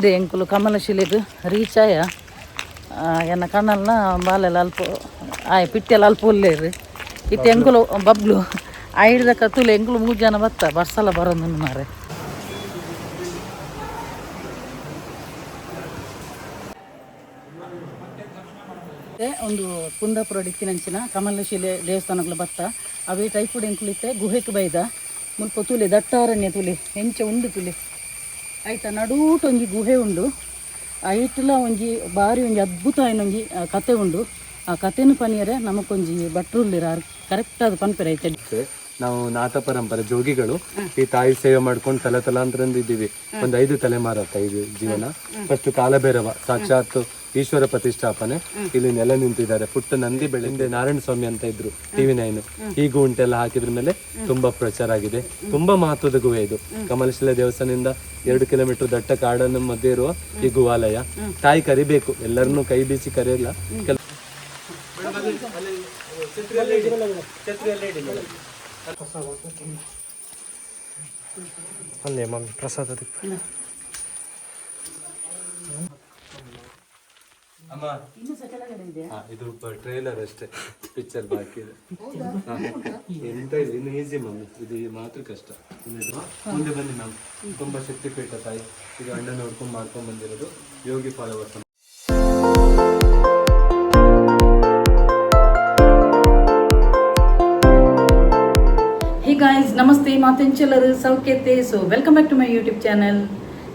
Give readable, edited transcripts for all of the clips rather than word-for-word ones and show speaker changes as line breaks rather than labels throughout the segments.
ದೆ ಎಂಕುಲು ಕಮಲಶಿಲೆಗ್ ರೀಚ್ ಆಯ. ಎನ್ನ ಕಣ್ಣಲ್ನ ಬಾಲೆಲ್ಲ ಅಲ್ಪ ಆಯ್ ಪಿಟ್ಟೆಲ್ಲ ಅಲ್ಪ ಉಲ್ಲೇರು ಇತ್ತೆ ಎಂಕುಲು ಬಬ್ಲು ಐಡ್ದ ಕತ್ತುಲು ಎಂಕುಲು ಮೂರು ಜನ ಬತ್ತ ಬರ್ಸಲ ಬರೋದು ಮಾರೆ. ಒಂದು ಕುಂದಾಪುರ ಇತ್ತಿನಂಚಿನ ಕಮಲಶಿಲೆ ದೇವಸ್ಥಾನಗಳು ಬತ್ತ ಅವೇ ಟೈಪುಡ್ ಎಂಕುಲಿತ್ತೆ ಗುಹೆಕ್ ಬೈದ ಮುಲ್ಪ ತುಲೆ ದಟ್ಟಾರಣ್ಯ ತುಲೆ ಎಂಚ ಉಂಡು ತುಲೆ ಆಯ್ತಾ ನಡೂಟ್ ಒಂಜಿ ಗುಹೆ ಉಂಡು. ಐಟ್ಲ ಒಂಜಿ ಬಾರಿ ಒಂಜಿ ಅದ್ಭುತ ಆಯಿನ ಒಂಜಿ ಕತೆ ಉಂಡು. ಆ ಕತೆನು ಪನಿಯರೆ ನಮಕೊಂಜಿ ಭಟ್ರುಲ್ಲೆರ್ ಕರೆಕ್ಟ್ ಆದ್ ಪನ್ಪೆರ್ ಐತೆ.
ನಾವು ನಾಥ ಪರಂಪರೆ ಜೋಗಿಗಳು ಈ ತಾಯಿ ಸೇವೆ ಮಾಡ್ಕೊಂಡು ತಲೆ ತಲಾಂತರಿಂದ ಇದ್ದೀವಿ. ಒಂದು 5 ತಲೆಮಾರತ್ತ ಇದು ಜೀವನ. ಫಸ್ಟ್ ಕಾಲಭೈರವ ಸಾಕ್ಷಾತ್ ಈಶ್ವರ ಪ್ರತಿಷ್ಠಾಪನೆ ಇಲ್ಲಿ ನೆಲೆ ನಿಂತಿದ್ದಾರೆ. ಪುಟ್ಟ ನಂದಿ ಬೆಳೆ ನಾರಾಯಣ ಸ್ವಾಮಿ ಅಂತ ಇದ್ರು TV9 ಈ ಗುಂಟೆಲ್ಲ ಹಾಕಿದ್ರ ಮೇಲೆ ತುಂಬಾ ಪ್ರಚಾರ ಆಗಿದೆ. ತುಂಬಾ ಮಹತ್ವದ ಗುಹೆ ಇದು. ಕಮಲಶಿಲೆ ದೇವಸ್ಥಾನದಿಂದ 2 ಕಿಲೋಮೀಟರ್ ದಟ್ಟ ಕಾಡನ್ನು ಮಧ್ಯೆ ಇರುವ ಈ ಗುಹಾಲಯ. ತಾಯಿ ಕರಿಬೇಕು, ಎಲ್ಲರನ್ನೂ ಕೈ ಬೀಸಿ ಕರೆಯಲ್ಲ.
ಅಲ್ಲೇ ಮಮ್ಮಿ ಪ್ರಸಾದ.
ಅಮ್ಮ, ಇದು ಟ್ರೈಲರ್ ಅಷ್ಟೇ, ಪಿಕ್ಚರ್ ಬಾಕಿ ಇದೆ. ಎಂತ ಇಲ್ಲ, ಇನ್ನು ಈಸಿ ಮಮ್ಮಿ, ಇದು ಮಾತ್ರ ಕಷ್ಟ. ಇನ್ನು ಮುಂದೆ ಬನ್ನಿ ಮ್ಯಾಮ್. ತುಂಬಾ ಶಕ್ತಿಪೀಠ ತಾಯಿ ಇದು. ಅಣ್ಣ ನೋಡ್ಕೊಂಡು ಮಾಡ್ಕೊಂಡ್ ಬಂದಿರೋದು Yogi followers.
Hey guys, namaste ಮಾತೆಂಚಲರು ಸೌಖ್ಯತೆ. So welcome back to my YouTube channel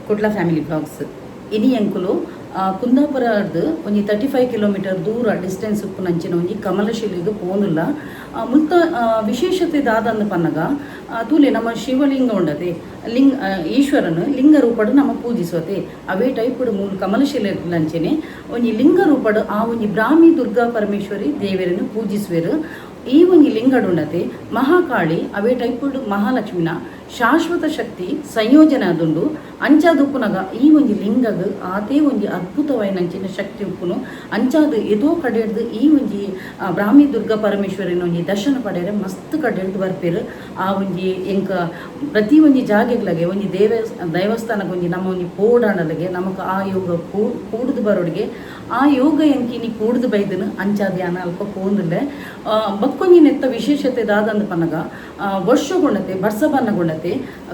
Kudla family blogs. ಇನಿ ಎಂಕುಲು ಕುಂದಾಪುರದ್ದು ಒಂಜಿ 35 ಕಿಲೋಮೀಟರ್ ದೂರ ಡಿಸ್ಟೆನ್ಸ್ ಉಪ್ಪುನಂಚಿನ ಒಂಜಿ ಕಮಲಶಿಲೆಗ್ ಪೋನುಲ್ಲ. ಮುಲ್ತ ವಿಶೇಷತೆ ದಾದಂದು ಪನ್ನಗ ತೂಲೆ ನಮ್ಮ ಶಿವಲಿಂಗ ಉಂಡತೆ ಲಿಂಗ ಈಶ್ವರನು ಲಿಂಗ ರೂಪಡು ನಮ್ಮ ಪೂಜಿಸೋತೆ. ಅವೇ ಟೈಪುಡು ಮೂಲು ಕಮಲಶಿಲೆ ಲಂಚನೆ ಒಂಜಿ ಲಿಂಗ ರೂಪಡು ಆ ಒಂಜಿ ಬ್ರಾಹ್ಮಿ ದುರ್ಗಾ ಪರಮೇಶ್ವರಿ ದೇವರನ್ನು ಪೂಜಿಸುವೆರು. ಈ ಒಂಜಿ ಲಿಂಗಡುಂಡತೆ ಮಹಾಕಾಳಿ ಅವೇ ಟೈಪುಡು ಮಹಾಲಕ್ಷ್ಮಿನ ಶಾಶ್ವತ ಶಕ್ತಿ ಸಂಯೋಜನೆ ಅದುಂಡು. ಅಂಚಾದ ಉಪ್ಪುನಗ ಈ ಒಂಜಿ ಲಿಂಗಗ್ ಆತೇ ಒಂಜಿ ಅದ್ಭುತವಾಯಿನಂಚಿನ ಶಕ್ತಿ ಉಪ್ಪುನು. ಅಂಚಾದ ಏತೋ ಕಡೆಡ್ದು ಈ ಒಂಜಿ ಬ್ರಾಹ್ಮಿ ದುರ್ಗಾ ಪರಮೇಶ್ವರಿನ ಒಂಜಿ ದರ್ಶನ ಪಡೆಯರೆ ಮಸ್ತ್ ಕಡೆಡ್ದು ಬರ್ಪೇರು. ಆ ಒಂಜಿ ಎಂಕ ಪ್ರತಿ ಒಂಜಿ ಜಾಗೆಗ್ಲಗೆ ಒಂಜಿ ದೇವಸ್ಥಾನಕ್ಕೆ ಒಂಜಿ ನಮ್ಮ ಒಂಜಿ ಪೋಡಾಣಲಗೆ ನಮಕ್ ಆ ಯೋಗ ಕೂಡುದು ಬರೋಡಿಗೆ ಆ ಯೋಗ ಎಂಕಿನಿ ಕೂಡುದು ಬೈದನು. ಅಂಚಾದ ಯಾನ ಅಲ್ಪ ಪೋಂದುಲ್ಲೆ. ಬಕ್ಕೊಂಜಿ ನೆತ್ತ ವಿಶೇಷತೆ ದಾದಂದು ಪನ್ನಗ ವರ್ಷಗುಣತೆ ಬರ್ಸ ಬನ್ನಗುಣತೆ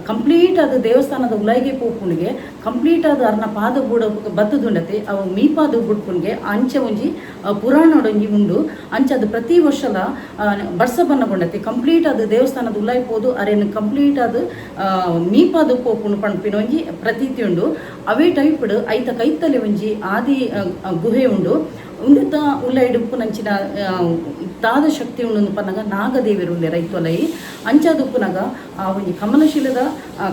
ಕಂಪ್ಲೀಟ್ ಅದು ದೇವಸ್ಥಾನದ ಉಲಾಯಿಗೆ ಪೋಪುಣಿಗೆ ಕಂಪ್ಲೀಟ್ ಆದ ಅರ್ನ ಪಾದ ಬೂಡ ಬತ್ತದುಂಡತೆ ಅವು ಮೀಪಾದ ಬುಡ್ಪುಣಿಗೆ ಅಂಚೆ ಒಂಜಿ ಪುರಾಣೊಡೊಂಜಿ ಉಂಡು. ಅಂಚೆ ಅದು ಪ್ರತಿ ವರ್ಷಲ ಬರ್ಸ ಬನ್ನಗುಂಡತೆ ಕಂಪ್ಲೀಟ್ ಅದು ದೇವಸ್ಥಾನದ ಉಲಾಯಿ ಪೋದು ಅರೇನು ಕಂಪ್ಲೀಟ್ ಅದು ಮೀಪಾದ ಪೋಪುಣು ಪನ್ಪಿನ ಒಂಜಿ ಪ್ರತೀತಿ ಉಂಡು. ಅವೇ ಟೈಪ್ಡ್ ಐತ ಕೈತಲೆ ಒಂಜಿ ಆದಿ ಗುಹೆ ಉಂಡು. ಉಂದೆತ ಉಲ್ಲೈಡ್ ಉಪ್ಪುನಂಚಿನ ದಾದ ಶಕ್ತಿ ಉಂಡು ಪನ್ನಗ ನಾಗದೇವರು ಉಲ್ಲೆ ರೈತೊಲೈ. ಅಂಚಾದ ಉಪ್ಪುನಗ ಆ ಒಂಜಿ ಕಮಲಶೀಲದ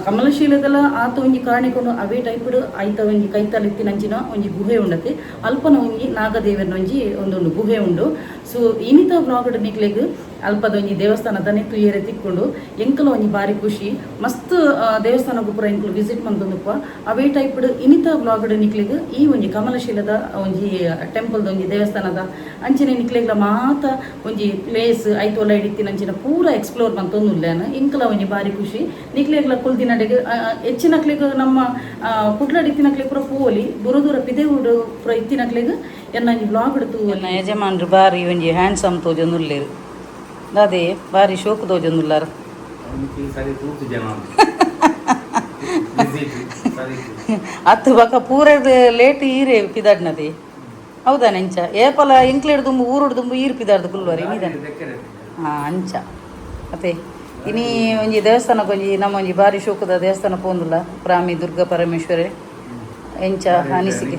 ಕಮಲಶೀಲದಲ ಆತ ಒಂಜಿ ಕಾರಣಿಕೊಂಡು ಅವೇ ಟೈಪ್ಡ್ ಐತ ಒಂಜಿ ಕೈತಲಿತ್ತಿನಂಚಿನ ಒಂಜಿ ಗುಹೆ ಉಂಡತೆ. ಅಲ್ಪನ ಒಂಜಿ ನಾಗದೇವರನ ಒಂಜಿ ಒಂದೊಂದು ಗುಹೆ ಉಂಡು. ಸೊ ಇನಿತ ವ್ಲಾಗ್ ನಿಕ್ಲೆಗ್ ಅಲ್ಪದ ಒಂಜಿ ದೇವಸ್ಥಾನ ತುಯ್ಯರೆ ತಿಕ್ಕೊಂಡು ಎಂಕಲ ಒಂಜಿ ಬಾರಿ ಖುಷಿ. ಮಸ್ತ್ ದೇವಸ್ಥಾನ ಪೂರ ಎಂಕುಲು ವಿಸಿಟ್ ಮಂತೊಂದುಪ್ಪ. ಅವೇ ಟೈಪ್ಡ್ ಇನಿತ ವ್ಲಾಗ್ ನಿಕ್ಲೆಗ್ ಈ ಒಂಜಿ ಕಮಲಶೀಲದ ಒಂಜಿ ಟೆಂಪಲ್ದ ಒಂಜಿ ದೇವಸ್ಥಾನದ ಅಂಚನೆ ನಿಕ್ಲೆಗ್ಲ ಮಾತ ಒಂಜಿ ಪ್ಲೇಸ್ ಐತೋಲ ಹಿಡಿತಿನ ಅಂಚಿನ ಪೂರ ಎಕ್ಸ್ಪ್ಲೋರ್ ಮಂತೊಂದುಲ್ಲೇನು. ಎಂಕಲ ಒಂಜಿ ಬಾರಿ ಖುಷಿ. ನಿಕ್ಲೆಗ್ಲ ಕುಲ್ದಿನಡೆಗ್ ಹೆಚ್ಚಿನಕ್ಲೆಗ್ ನಮ್ಮ ಕುಡ್ಲಡಿತ್ತಿನಕ್ಲೆಗ್ ಪೂರ ಪೋಲಿ ದೂರ ದೂರ ಪಿದೆವುಡು ಪೂರ ಇತ್ತಿನಕ್ಲೆಗ್ ಎನ್ನ ಒಂಜಿ ವ್ಲಾಗ್ ತೂ. ಯಜಮಾನ್ರು ಬಾರಿ ಒಂಜಿ ಹ್ಯಾಂಡ್ಸಮ್ ತೋಜೊಂದುಲ್ಲೇರು ದಾದೆ ಬಾರಿ ಶೋಕು ತೋಜೊಂದುಲ್ಲಾರ. ಅತ್ತು ಬಕ ಪೂರ ಲೇಟ್ ಈರೆ ಪಿದಾಡ್ನದೆ ಹೌದಾ ನೆಂಚ ಏಪಲ ಎಂಕ್ಲೇಡ್ ದುಂಬು ಊರುಡು ದುಂಬು ಈರ್ ಪಿದಾಡ್ದು ಕುಲ್ವರಿ ನಿಧಾನ. ಹಾಂ ಅಂಚ ಅತ್ತೆ ಇನಿ ಒಂಜಿ ದೇವಸ್ಥಾನಕ್ಕೆ ಒಂಜಿ ನಮ್ಮ ಒಂಜಿ ಬಾರಿ ಶೋಕದ ದೇವಸ್ಥಾನ ಪೋಂದುಲ್ಲ ಬ್ರಾಹ್ಮಿ ದುರ್ಗಾ ಪರಮೇಶ್ವರಿ ಎಂಚ ಅನಿಸಿಕೆ?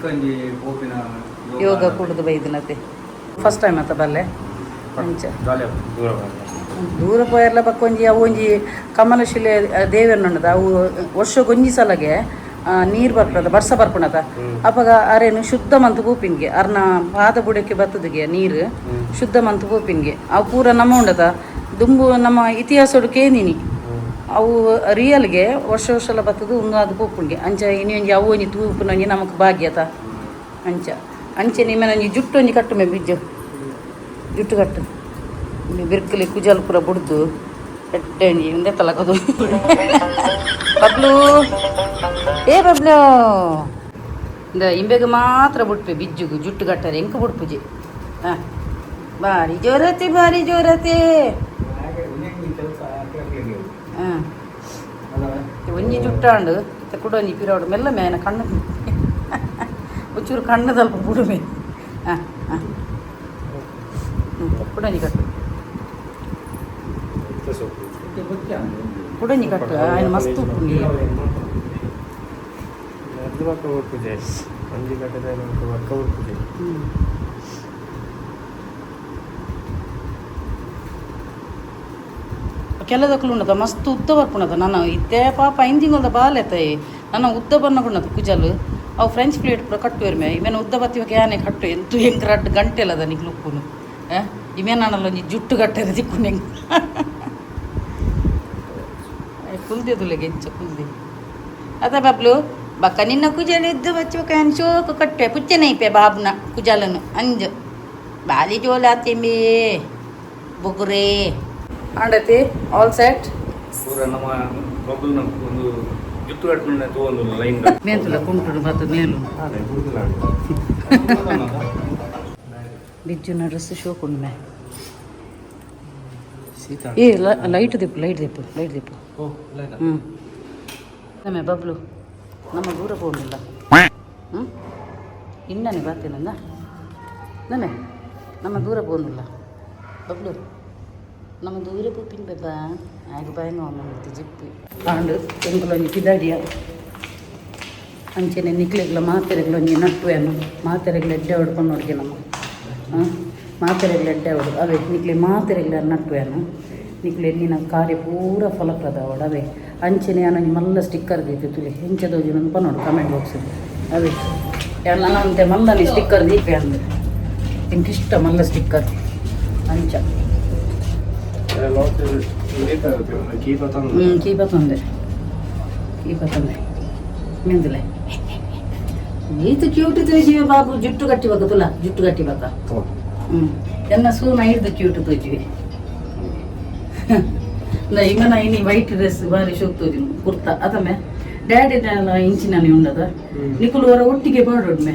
ಯೋಗ ಕೂಡುದು ಬೈದಿನತೆ ಫಸ್ಟ್ ಟೈಮ್ ಅತ್ತ ಬಲ್ಲೆ ಅಂಚ ದೂರ ಪೋಯರ್ಲ ಬಕ್ಕ ಒಂಜಿ ಅವು ಒಂಜಿ ಕಮಲಶಿಲೆ ದೇವರನ್ನುಂಡದ ಅವು ವರ್ಷಗೊಂಜಿ ಸಲಗೆ ನೀರು ಬರ್ಪದ ಬರ್ಸ ಬರ್ಪುಣದ ಅಪಗ ಅರೇನು ಶುದ್ಧ ಮಂತು ಪೂಪಿನ್ಗೆ ಅರ್ನ ಪಾದ ಬುಡಕ್ಕೆ ಬತ್ತದಿಗೆ ನೀರು ಶುದ್ಧ ಮಂತು ಪೂಪಿನ್ಗೆ ಅವು ಪೂರ ನಮ್ಮ ಉಂಡದ ದುಂಬು ನಮ್ಮ ಇತಿಹಾಸಡು ಕೇಂದಿನಿ ಅವು ರಿಯಲ್ಗೆ ವರ್ಷ ವರ್ಷಲ ಬತ್ತದು ಉಂದು ಅದು ಪೂಪುನ್ಗೆ ಅಂಚ ಇನಿ ಒಂಜಿ ಅವು ಒಂಜಿ ತೂಪುನ ಒಂಜಿ ನಮಕ್ ಭಾಗ್ಯತ. ಅಂಚ ಅಂಚೆ ನಿಮ್ಮೆ ಒಂಜಿ ಜುಟ್ಟು ಒಂಜಿ ಕಟ್ಟುಮೆ ಬಿಜ್ಜು ಜುಟ್ಟು ಕಟ್ಟು ಬಿರ್ಕಲಿ ಕುಜಲ್ ಪೂರ ಬುಡ್ದು ಎಡ್ಡೆ ಒಂಜಿ ಉಂದೆ ತಲಕದು. ಬಬ್ಲು, ಏ ಬಬ್ಲು. ಇಂದ ಇಂಬೆಗ್ ಮಾತ್ರ ಬುಡ್ಪೆ ಬಿಜ್ಜುಗು ಜುಟ್ಟು ಕಟ್ಟರೆ ಎಂಕ್ ಬುಡ್ಪುಜಿ. ಹಾಂ, ಬಾರಿ ಜೋರತೆ, ಬಾರಿ ಜೋರತೆ. ಹಾಂ, ಒಂಜಿ ಜುಟ್ಟಾಂಡು ಇತ್ತೆ ಕುಡ ಒಂಜಿ ಪಿರವಡು. ಮೆಲ್ಲ ಮೇನ ಕಣ್ಣು ಒಂಚೂರು ಕಣ್ಣು ಸ್ವಲ್ಪ ಬುಡುಮೆ. ಹಾಂ ಹಾಂ ಹ್ಞೂ, ಕುಡೊಂಜಿ ಕಟ್ಟು, ಕುಡೊಂಜಿ ಕಟ್ಟು. ఆయన ಮಸ್ತ್ ಉಪ್ಪುಂಡು.
ಪೂಜೆ ಒಂಜಿ ಕಟ್ಟದ ವರ್ಕ ಪೂಜೆ.
ಹ್ಞೂ, ಕೆಲದಕ್ಲು ಉಂಡದ ಮಸ್ತ್ ಉದ್ದ ಬರ್ಪುಣದ. ನಾನು ಇತ್ತೆ ಪಾಪ 5 ತಿಂಗಳದ ಬಾಲೆತ್ತೈ. ನನ್ನ ಉದ್ದ ಬಣ್ಣ ಗುಣದ ಕುಜಲ್ ಅವು ಫ್ರೆಂಚ್ ಪ್ಲೇಟ್ ಪೂರ ಕಟ್ಟುವೆರ್ ಮೇ. ಇಮೇನ ಉದ್ದ ಬತ್ತಿವಾಗ ಯಾನೆ ಕಟ್ಟು ಎಂತು ಎಂಕ್ ರಡ್ಡ್ ಗಂಟೆ ಅಲ್ಲದ ನಿಕ್ಲು ಉಪ್ಪುನು. ಇಮೇನ ಒಂಜಿ ಜುಟ್ಟು ಕಟ್ಟೆರೆ ತಿಕ್ಕುನು ಎಂಕ್. ಕುಲ್ದೆ ತುಲೆಗೆ ಎಂಚ ಕುಲ್ದೆ ಅದ ಬಾಬ್ಲು. ಬಕ್ಕ ನಿನ್ನ ಕುಜಲ್ ಇದ್ದು ಬಚ್ಚುವಕ ಶೋಕು ಕಟ್ಟೆ ಪುಚ್ಚನೈಪೆ ಬಾಬುನ ಕುಜಲನು ಅಂಜು ಬಾಲಿ ಜೋಲಾತಿಂಬಿ ಬುಗುರೆ ಆಂಡತಿ. All set.
ಪೂರ ನಮ್ಮ ಬಬ್ಲುನ ಒಂದು ಜುಟ್ಟು ಕಟ್ಟುನ ಒಂದು ಲೈನ್.
ಮೇಂತುಲ ಕುಂಟುಡು ಬತ್ತು ಮೇಲು. ಬಿಜ್ಜುನ ಡ್ರೆಸ್ ಶೋಕುಂಡು ಮೇ. ಏ, ಲೈಟ್ ದಿಪ್ಪು, ಲೈಟ್ ದಿಪ್ಪು, ಲೈಟ್ ದಿಪ್ಪು. ಹ್ಞೂ, ನಮ್ಮೆ ಬಬ್ಲು ನಮ್ಮ ದೂರ ಹೋಗಿಲ್ಲ. ಹ್ಞೂ, ಇನ್ನನೇ ಬರ್ತೀನಂದ. ನಮ್ಮೆ ನಮ್ಮ ದೂರ ಹೋಗಿಲ್ಲ. ಬಬ್ಲು ನಮ್ಮ ದೂರ ಪೋಪಿನ ಬೆಬ್ಬ ಆಗ ಬಾಯಂಗ ಜಿಪ್ಪಿ ಆಂಡು ಎಂಕುಲೊಂಜಿ ಪಿದಾಡಿಯ. ಅಂಚೆನೆ ನಿಕ್ಲೆಗ್ಲ ಮಾತೆರೆಗ್ಲ ಒಂಜಿ ನಟ್ಟುವೆನು. ಮಾತೆರೆಗ್ಲ ಎಡ್ಡೆ ಹೊಡ್ಕೊಂಡು ನೋಡ್ಗೆ ನಮ್ಮ. ಹಾಂ, ಮಾತೆರೆಗ್ಲ ಎಡ್ಡೆ ಹೊಡು ಅವೇ. ನಿಕ್ಲೆ ಮಾತೆರೆಗ್ಲ ನಟ್ಟುವೆನು. ನಿಕ್ಲೆ ಎನ್ನಿನ ಕಾರ್ಯ ಪೂರ ಫಲಪ್ರದ ಅವಡು ಅವೇ. ಅಂಚೆನೆ ಯಾನೊಂಜಿ ಮಲ್ಲ ಸ್ಟಿಕ್ಕರ್ ದೀತೆ ತುಲೆ. ಎಂಚ ದೋಜುನ ಪನೋಡು ಕಮೆಂಟ್ ಬಾಕ್ಸ್ ಅವೇ. ಯಾನ್ ಅಂತೆ ಮಲ್ಲನೆ ಸ್ಟಿಕ್ಕರ್ ದೀಪೆ ಅಂದು. ಎಂಕ್ ಇಷ್ಟ ಮಲ್ಲ ಸ್ಟಿಕ್ಕರ್ ಅಂಚ. ಹ್ಞೂ, ಕೀಪ ತಂದೆ, ಕೀಪ ತಂದೆ. ಮೆಂದುಲೆ ಈತ ಕ್ಯೂಟ್ ತೋಜಿವೆ ಬಾಬು. ಜುಟ್ಟು ಕಟ್ಟಿಬಾಕ ತುಲ, ಜುಟ್ಟು ಕಟ್ಟಿಬಾಕ. ಹ್ಞೂ, ಎನ್ನ ಸೂನ ಹಿಡ್ದು ಕ್ಯೂಟ್ ತೋಜಿವೆ. ಇಂಗನ ಇನಿ ವೈಟ್ ಡ್ರೆಸ್ ಬಾರಿ ಶೋಕ್ ತೋಜಿನ ಕುರ್ತಾ ಅದಮ್ಮೆ. ಡ್ಯಾಡಿ ಇಂಚಿನ ಉಂಡದ ನಿಕುಲು ಹೊರ ಒಟ್ಟಿಗೆ ಬಾಡೋಡ್ಮೆ.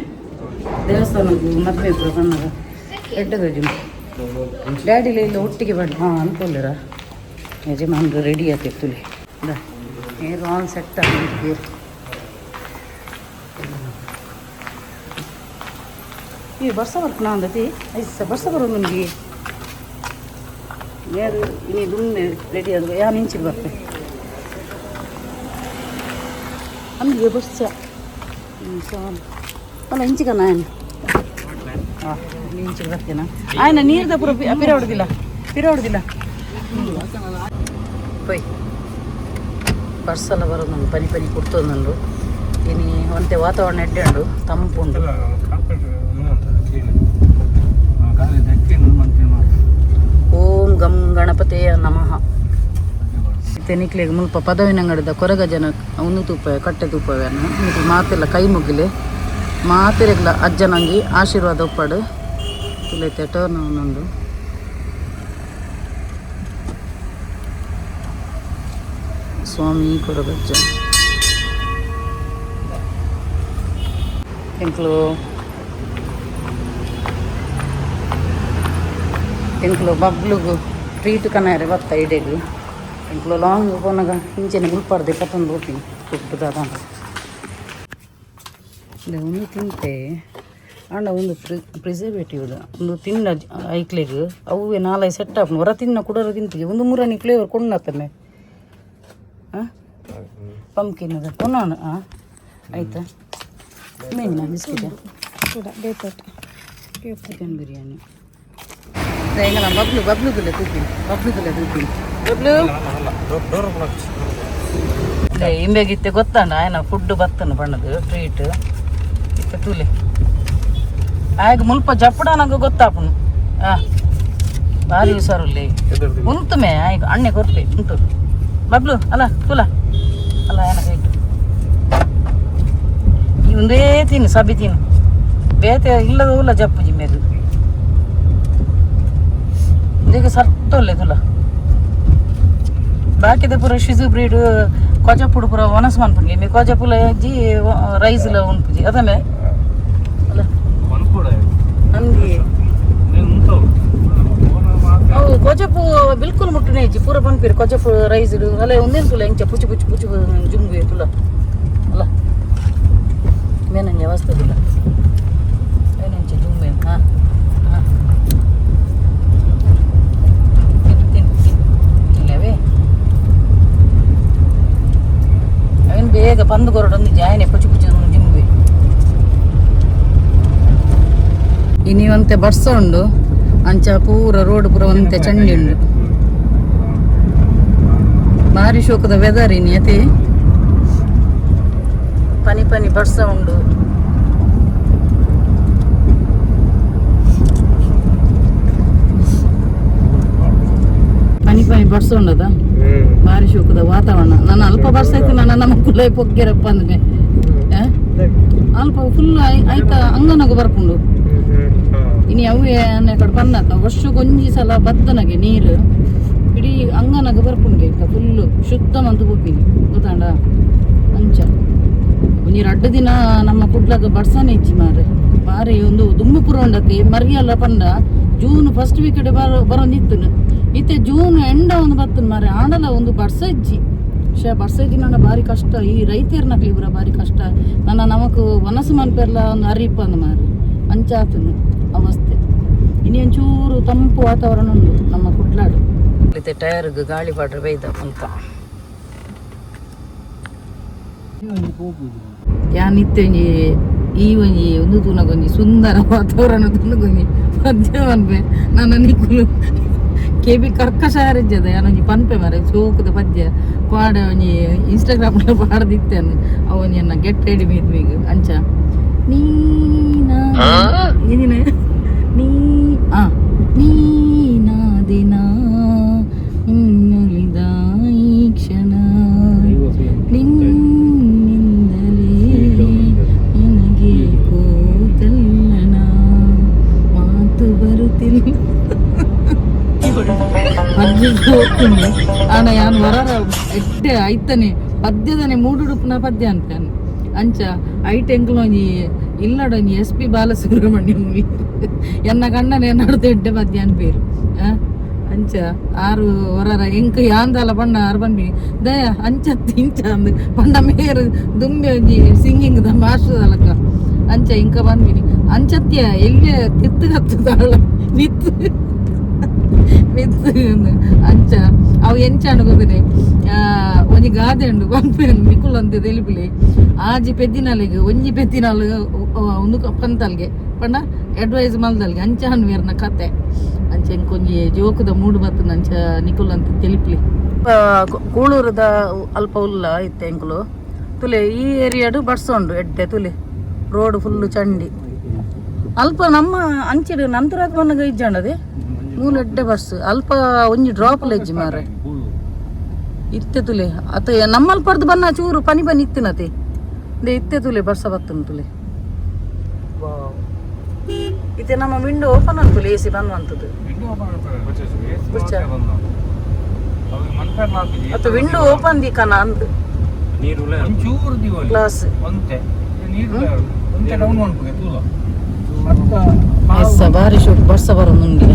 ದೇವಸ್ಥಾನಕ್ಕೆ ಮದುವೆ ಪೂರ ಬಣ್ಣದ ಎಡ್ಡೆ ತೋಜಿನ. ಡ್ಯಾಡಿಲ ಇಲ್ಲ ಒಟ್ಟಿಗೆ ಬಾಡಿ. ಹಾಂ, ಅನ್ಕೊಳ್ಳಿರ ಯಜಮಾನ್ರು ರೆಡಿ ಆತಿತ್ತು. ನೀರು ಆಲ್ ಸೆಟ್ ಆಗಿ. ಈ ಬರ್ಸ ಬರ್ಪುನ ಅಂದತಿ ಐಸ ಬರ್ಸ ಬರೋದು ನಿಮಗೆ. ನೀರು ಇನಿ ದುಮ್ಮೆ ರೆಡಿ ಆದ. ಯಾನ್ ಇಂಚಿಗೆ ಬರ್ತೆ ಅಂದಿಗೆ ಬರ್ಸ ಸಾಲು ಅಲ್ಲ ಇಂಚಿಗನ. ಹಾಂ, ಇಂಚಿಗೆ ಬರ್ತೇನ. ಆಯ್ನ ನೀರ್ದ ಪೂರ ಪಿರ ಹೊಡೆದಿಲ್ಲ, ಪಿರ ಹೊಡೆದಿಲ್ಲ. ಪೊಯ್ ಬರ್ಸಲ ಬರೋದು ಪನಿ ಪನಿ ಕುಡ್ತೊಂದುಂಡು. ಇನಿ ಒಂತೆ ವಾತಾವರಣ ಎಡ್ಡೆ ಉಂಡು, ತಂಪು ಉಂಡು.
ಗಾಳಿ ಧಕ್ಕೆ.
ಓಂ ಗಂ ಗಣಪತಿಯ ನಮಃ. ತೆನಿಕ್ಲೆಗ್ ಮುಲ್ಪ ಪದವಿನಂಗಡಿದ ಕೊರಗ ಜನ ಉಂದು ತೂಪ ಕಟ್ಟೆ ತೂಪವೇನ. ನಿಕ್ಲು ಮಾತೆಲ್ಲ ಕೈ ಮುಗಿಲೆ. ಮಾತೆರೆಗ್ಲ ಅಜ್ಜನಂಗಿ ಆಶೀರ್ವಾದ ಉಪ್ಪಡು. ತುಲೈತೆ ಟರ್ನ್ ಉಂಡು. ಸ್ವಾಮಿ ಕೊರಗಜ್ಜ. ಎಂಕ್ಲು ಎಂಕ್ಲು ಬಬ್ಲುಗು ಟ್ರೀಟ್ ಕನಾರೆ ಬತ್ತ ಇಡೆಗ್. ಎಂಕ್ಲು ಲಾಂಗ್ ಪೋನಗ ಇಂಚೆನೆ ಮುಲ್ಪಾರ್ದೆ ಪತ್ತೊಂದು ಪೋಪಿನಿ ಫುಡ್ ದಾದ. ಒಂದು ತಿಂತೆ ಆಂಡ ಒಂದು ಪ್ರಿಸರ್ವೇಟಿವ್ ಒಂದು ತಿನ್ನ ಐಕ್ಲೆಗ್ ಅವುವೆ ನಾಲೈ ಸೆಟ್ ಆಪುಂಡು. ಹೊರ ತಿನ್ನ ಕುಡರ ತಿಂತಿಗೆ ಒಂದು ಮುರನಿ ಫ್ಲೇವರ್ ಕೊಂಡತ್ತಮ್ಮೆ. ಹಾಂ, ಪಂಪ್ಕಿನ್ ಅದ ಕೊನಾಣ. ಹಾಂ, ಆಯ್ತಾ? Main biscuit.
ಕೂಡ ಬೇಪಟ್.
ಚಿಕನ್ ಬಿರಿಯಾನಿ. ಎಂಗಲ ಬಬ್ಲು ಬಬ್ಲುಗುಲೆ ತೂಪಿನಿ, ಬಬ್ಲುಗುಲೆ ತೂಪಿನಿ. ಬಬ್ಲು ಇಂಬೆಗಿತ್ತೆ ಗೊತ್ತಾಂಡ ಆಯನ ಫುಡ್ ಬತ್ತನ ಬಣ್ಣದು ಟ್ರೀಟ್ ಇತ್ತೆ ತೂಲೆ. ಆಗ ಮುಲ್ಪ ಜಪ್ಪಡ ನಂಗೆ ಗೊತ್ತಾಪುನು. ಆ ಭಾರಿ ಹುಷಾರುಲ್ಲೆ ಉಂತುಮೆ. ಆಯ್ಗ ಅಣ್ಣೆ ಕೊರ್ಪೆ ಉಂಟು. ಬಬ್ಲು ಅಲ್ಲ ತುಲ ಅಲ್ಲ ಆಯನ ಕೈಟು ಈ ಒಂದೇ ತಿನ್ನು, ಸಬಿ ತಿನ್ನು. ಬೇತೆ ಇಲ್ಲದ ಉಲ್ಲ ಜಪ್ಪು ಜಿಮ್ಮೆದು ಇದಕ್ಕೆ ಸತ್ತೊಲ್ಲೆ ತುಲ. ಬಾಕಿದ ಪೂರ ಶಿಜು ಬ್ರೀಡ್ ಕೊಜಪುಡು ಪೂರ ಒಣಸ್ ಮನ್ಪುಂಡು. ಮಿ ಕೊಜಪುಲ ಜಿ ರೈಸ್ ಲ ಉನ್ಪುಜಿ ಅದಮೆ. ಅಂದಿ ಅವು ಕೊಜಪು ಬಿಲ್ಕುಲ್ ಮುಟ್ಟುನೆ ಇಜ್ಜಿ ಪೂರ ಪನ್ಪಿರು ಕೊಜಪು ರೈಸ್ ಅಲ್ಲ ಒಂದೇನು ತುಲ ಎಂಚ ಪುಚು ಪುಚು ಪುಚು ಜುಂಬು ತುಲ ಅಲ್ಲ ಮೇನಂಜ ವಸ್ತುದಿಲ್ಲ ಏನಂಚ ಜುಂಬೆ. ಹಾಂ ಹಾಂ, ತಿನ್ನು ತಿನ್ನು ತಿನ್ನು. ಇಲ್ಲವೇ ಅವನು ಬೇಗ ಪಂದು ಕೊರಡೊಂದು ಜಾಯನೆ ಪುಚು ಪುಚು ಜಿಂಬೆ. ಇನಿ ಒಂತೆ ಬರ್ಸ ಉಂಡು, ಅಂಚ ಪೂರ ರೋಡ್ ಪೂರ ಒಂತೆ ಚಂಡಿ ಉಂಡು. ಭಾರಿ ಶೋಕದ ವೆದರ್ ಇನಿ ಅತಿ. ಪನಿ ಪನಿ ಬರ್ಸ ಉಂಡು. ಪನಿ ಪನಿ ಬರ್ಸ ಉಂಡದ, ಭಾರಿ ಶೋಕದ ವಾತಾವರಣ. ನಾನು ಅಲ್ಪ ಬರ್ಸ ಆಯ್ತು, ನಾನು ನಮ್ಮ ಕುಲೈ ಪೊಗ್ಗೆರಪ್ಪ ಅಂದ್ರೆ ಅಲ್ಪ ಫುಲ್ ಆಯ್ತಾ ಅಂಗನಗ ಬರ್ಪುಂಡು. ಇನಿ ಅವೇ ಕಡೆ ಪನ್ನತ ವರ್ಷಕ್ಕೊಂಜಿ ಸಲ ಬತ್ತನಗೆ ನೀರು ಇಡೀ ಅಂಗನಗ ಬರ್ಪುಂಗೆ ಫುಲ್ಲು ಶುದ್ಧ ಮಂತು ಪೋಪಿನಿ ಗೊತ್ತಾಂಡ. ಅಂಚ ನೀರು ಅಡ್ಡ ದಿನ ನಮ್ಮ ಕುಡ್ಲಗ ಬರ್ಸನೆ ಇಜ್ಜಿ ಮಾರೆ. ಬಾರಿ ಒಂದು ದುಮ್ಮು ಪುರ ಉಂಡತಿ ಮರಿಯಲ್ಲ ಪಂಡ June first week ಬರೋಂದಿತ್ತನು. ಇತ್ತೆ ಜೂನ್ ಎಂಡ ಒಂದು ಬತ್ತನ ಮಾರೆ, ಆಂಡಲ ಒಂದು ಬರ್ಸ ಇಜ್ಜಿ. ಶೇ ಬರ್ಸ ಇಜ್ಜಿ ನನ್ನ ಭಾರಿ ಕಷ್ಟ. ಈ ರೈತರ್ನಕ್ಲಿ ಪೂರ ಭಾರಿ ಕಷ್ಟ. ನನ್ನ ನಮಕ್ ವನಸು ಮನ್ಪೆರ್ಲ ಒಂದು ಅರಿಪ ಅಂದ್ ಮಾರೆ, ಅಂಚಾತನು ಅವಸ್ಥೆ. ಇನಿ ಒಂಚೂರು ತಂಪು ವಾತಾವರಣ ಉಂಡು ನಮ್ಮ ಕುಡ್ಲಾಡು. ಇತ್ತೆ ಟೈರ್ಗ್ ಗಾಳಿ ಪಾಡ್ರೆ ಬೈದ ಅಂತ ಯಾನ್ ಇತ್ತೆ ಒಂಜಿ ಈ ಒಂಜಿ ಒಂದು ತೂನಗೊಂಜಿ ಸುಂದರ ವಾತಾವರಣ ತೂನಗೊಂಜಿ ಪದ್ಯ ಪನ್ಪೆ. ನನ್ನ ನಿಕುಲು ಕೆಬಿ ಕರ್ಕಶ ಯಾರಿಜ್ಜದ ಯಾನೊಂಜಿ ಪನ್ಪೆ ಮಾರೆ ಸೋಕುದ ಪದ್ಯ ಪಾಡ ಒಂಜಿ ಇನ್ಸ್ಟಾಗ್ರಾಮ್ ಪಾಡ್ದಿತ್ತೇನೆ. ಅವು ಒಂಜಿ ಎನ್ನ get ready with ಮೀಗ್ ಅಂಚ ನೀನಾ ಏನಿನ ನೀ ಆ ನೀನಾದಿನ ಇನ್ನುಳಿದ ಈ ಕ್ಷಣ ನಿನ್ನಿಂದಲೇ ನನಗೆ ಕೋತಲ್ಲಣ ಮಾತು ಬರುತ್ತಿಲ್ಲ. ಪದ್ಯ ಹೋಗ್ತೀನಿ ಆನ ಯಾನ್ ವರರ ಎಡ್ಡೆ ಐತನೆ ಪದ್ಯದನೆ ಮೂಡುಡುಪುನ ಪದ್ಯ ಅಂತಾನೆ. ಅಂಚ ಐಟ್ ಎಂಕ್ಲ ಒಂಜಿ ಇಲ್ಲಡೊಂಜಿ ಎಸ್ ಪಿ ಬಾಲಸುಬ್ರಹ್ಮಣ್ಯಂ ಎನ್ನ ಗಂಡನ ಎನ್ನಡ್ದು ಎಡ್ಡೆ ಪದ್ಯ ಅನ್ಪೇರು. ಅಂಚ ಆರು ಹೊರರ ಎಂಕ್ ಯಾಂದಾಲ ಬಣ್ಣ ಆರು ಬನ್ನಿ ದಯ ಅಂಚ ಇಂಚ ಅಂದ್ ಪಂಡ ಮೇರು ದುಂಬೆ ಒಂಜಿ ಸಿಂಗಿಂಗ್ ದ ಮಾಸ್ಟರ್ ಅಲಕ್ಕ. ಅಂಚ ಇಂಕ ಬಂದ್ಬಿನಿ ಅಂಚತ್ಯ ಎಲ್ಲಿ ತಿತ್ತು ಕತ್ತುದಾಳ ನಿತ್ತು ಮಿತ್ತು ಅಂಚ ಅವು ಎಂಚ ಅನ್ಕೋದಿನಿ. ಒಂಜಿ ಗಾದೆ ಉಂಡು ಪನ್ಪೆ ನಿಕುಲ್ ಅಂತೆ ತೆಲಿಪಿಲಿ. ಆಜಿ ಪೆದ್ದಿನಾಲಿಗೆ ಒಂಜಿ ಪೆದ್ದಿನಾಲು ಒಂದು ಪಂತಲ್ಗೆ ಪಂಡ ಅಡ್ವೈಸ್ ಮಲ್ದಲ್ಗೆ ಅಂಚ ಅನ್ವೇರ್ನ ಕತೆ. ಅಂಚ ಇಂಕೊಂಜಿ ಜೋಕುದ ಮೂಡು ಬತ್ತದ ಅಂಚ ನಿಕುಲ್ ಅಂತ ತೆಲಿಪ್ಲಿ. ಕೂಳೂರದ ಅಲ್ಪ ಉಲ್ಲ ಇತ್ತೆ ಎಂಕುಲು ತುಲೆ ಈ ಏರಿಯಾಡು ಬರ್ಸ ಉಂಡು ಎಡ್ಡೆ. ತುಲೆ ರೋಡ್ ಫುಲ್ಲು ಚಂಡಿ. ಅಲ್ಪ ನಮ್ಮ ಅಂಚಿಡು ನಂತರ ಮನಗ ಇಜ್ಜಾಂಡದೆ ಮೂಲ ಎಡ್ಡೆ ಬಸ್ ಅಲ್ಪ ಒಂಜಿ ಡ್ರಾಪ್ ಲೆಜ್ಜಿ ಮಾರೆ ಇತ್ತೆ ತುಲೆ. ಅತ ನಮ್ಮಲ್ಪರ್ದು ಬನ್ನ ಚೂರು ಪನಿ ಪನಿ ಇತ್ತಿನತೆ they ಇತ್ತೆ ತುಲೆ ಬರ್ಸ ಬತ್ತನ ತುಲೆ. ಇತ್ತೆ ನಮ್ಮ ವಿಂಡೋ ಓಪನ್ ಅಂತುಲೆ ಎ ಸಿ ಬಂದ್ವಂತದ್ದು. ಅತ್ತ ವಿಂಡೋ ಓಪನ್ ದಿಕ್ಕನ ಅಂದ್
ಒಂಚೂರು ದಿವಲಿ
ಗ್ಲಾಸ್
ಒಂತೆ ನೀರು ಒಂತೆ ಡೌನ್ ಮಾಡ್ಬೇಕು ತೂಲ.
ಎಸ್ಸ ಬಾರಿ ಶೋಕ್ ಬರ್ಸ ಬರ ಮುಂಗಿನ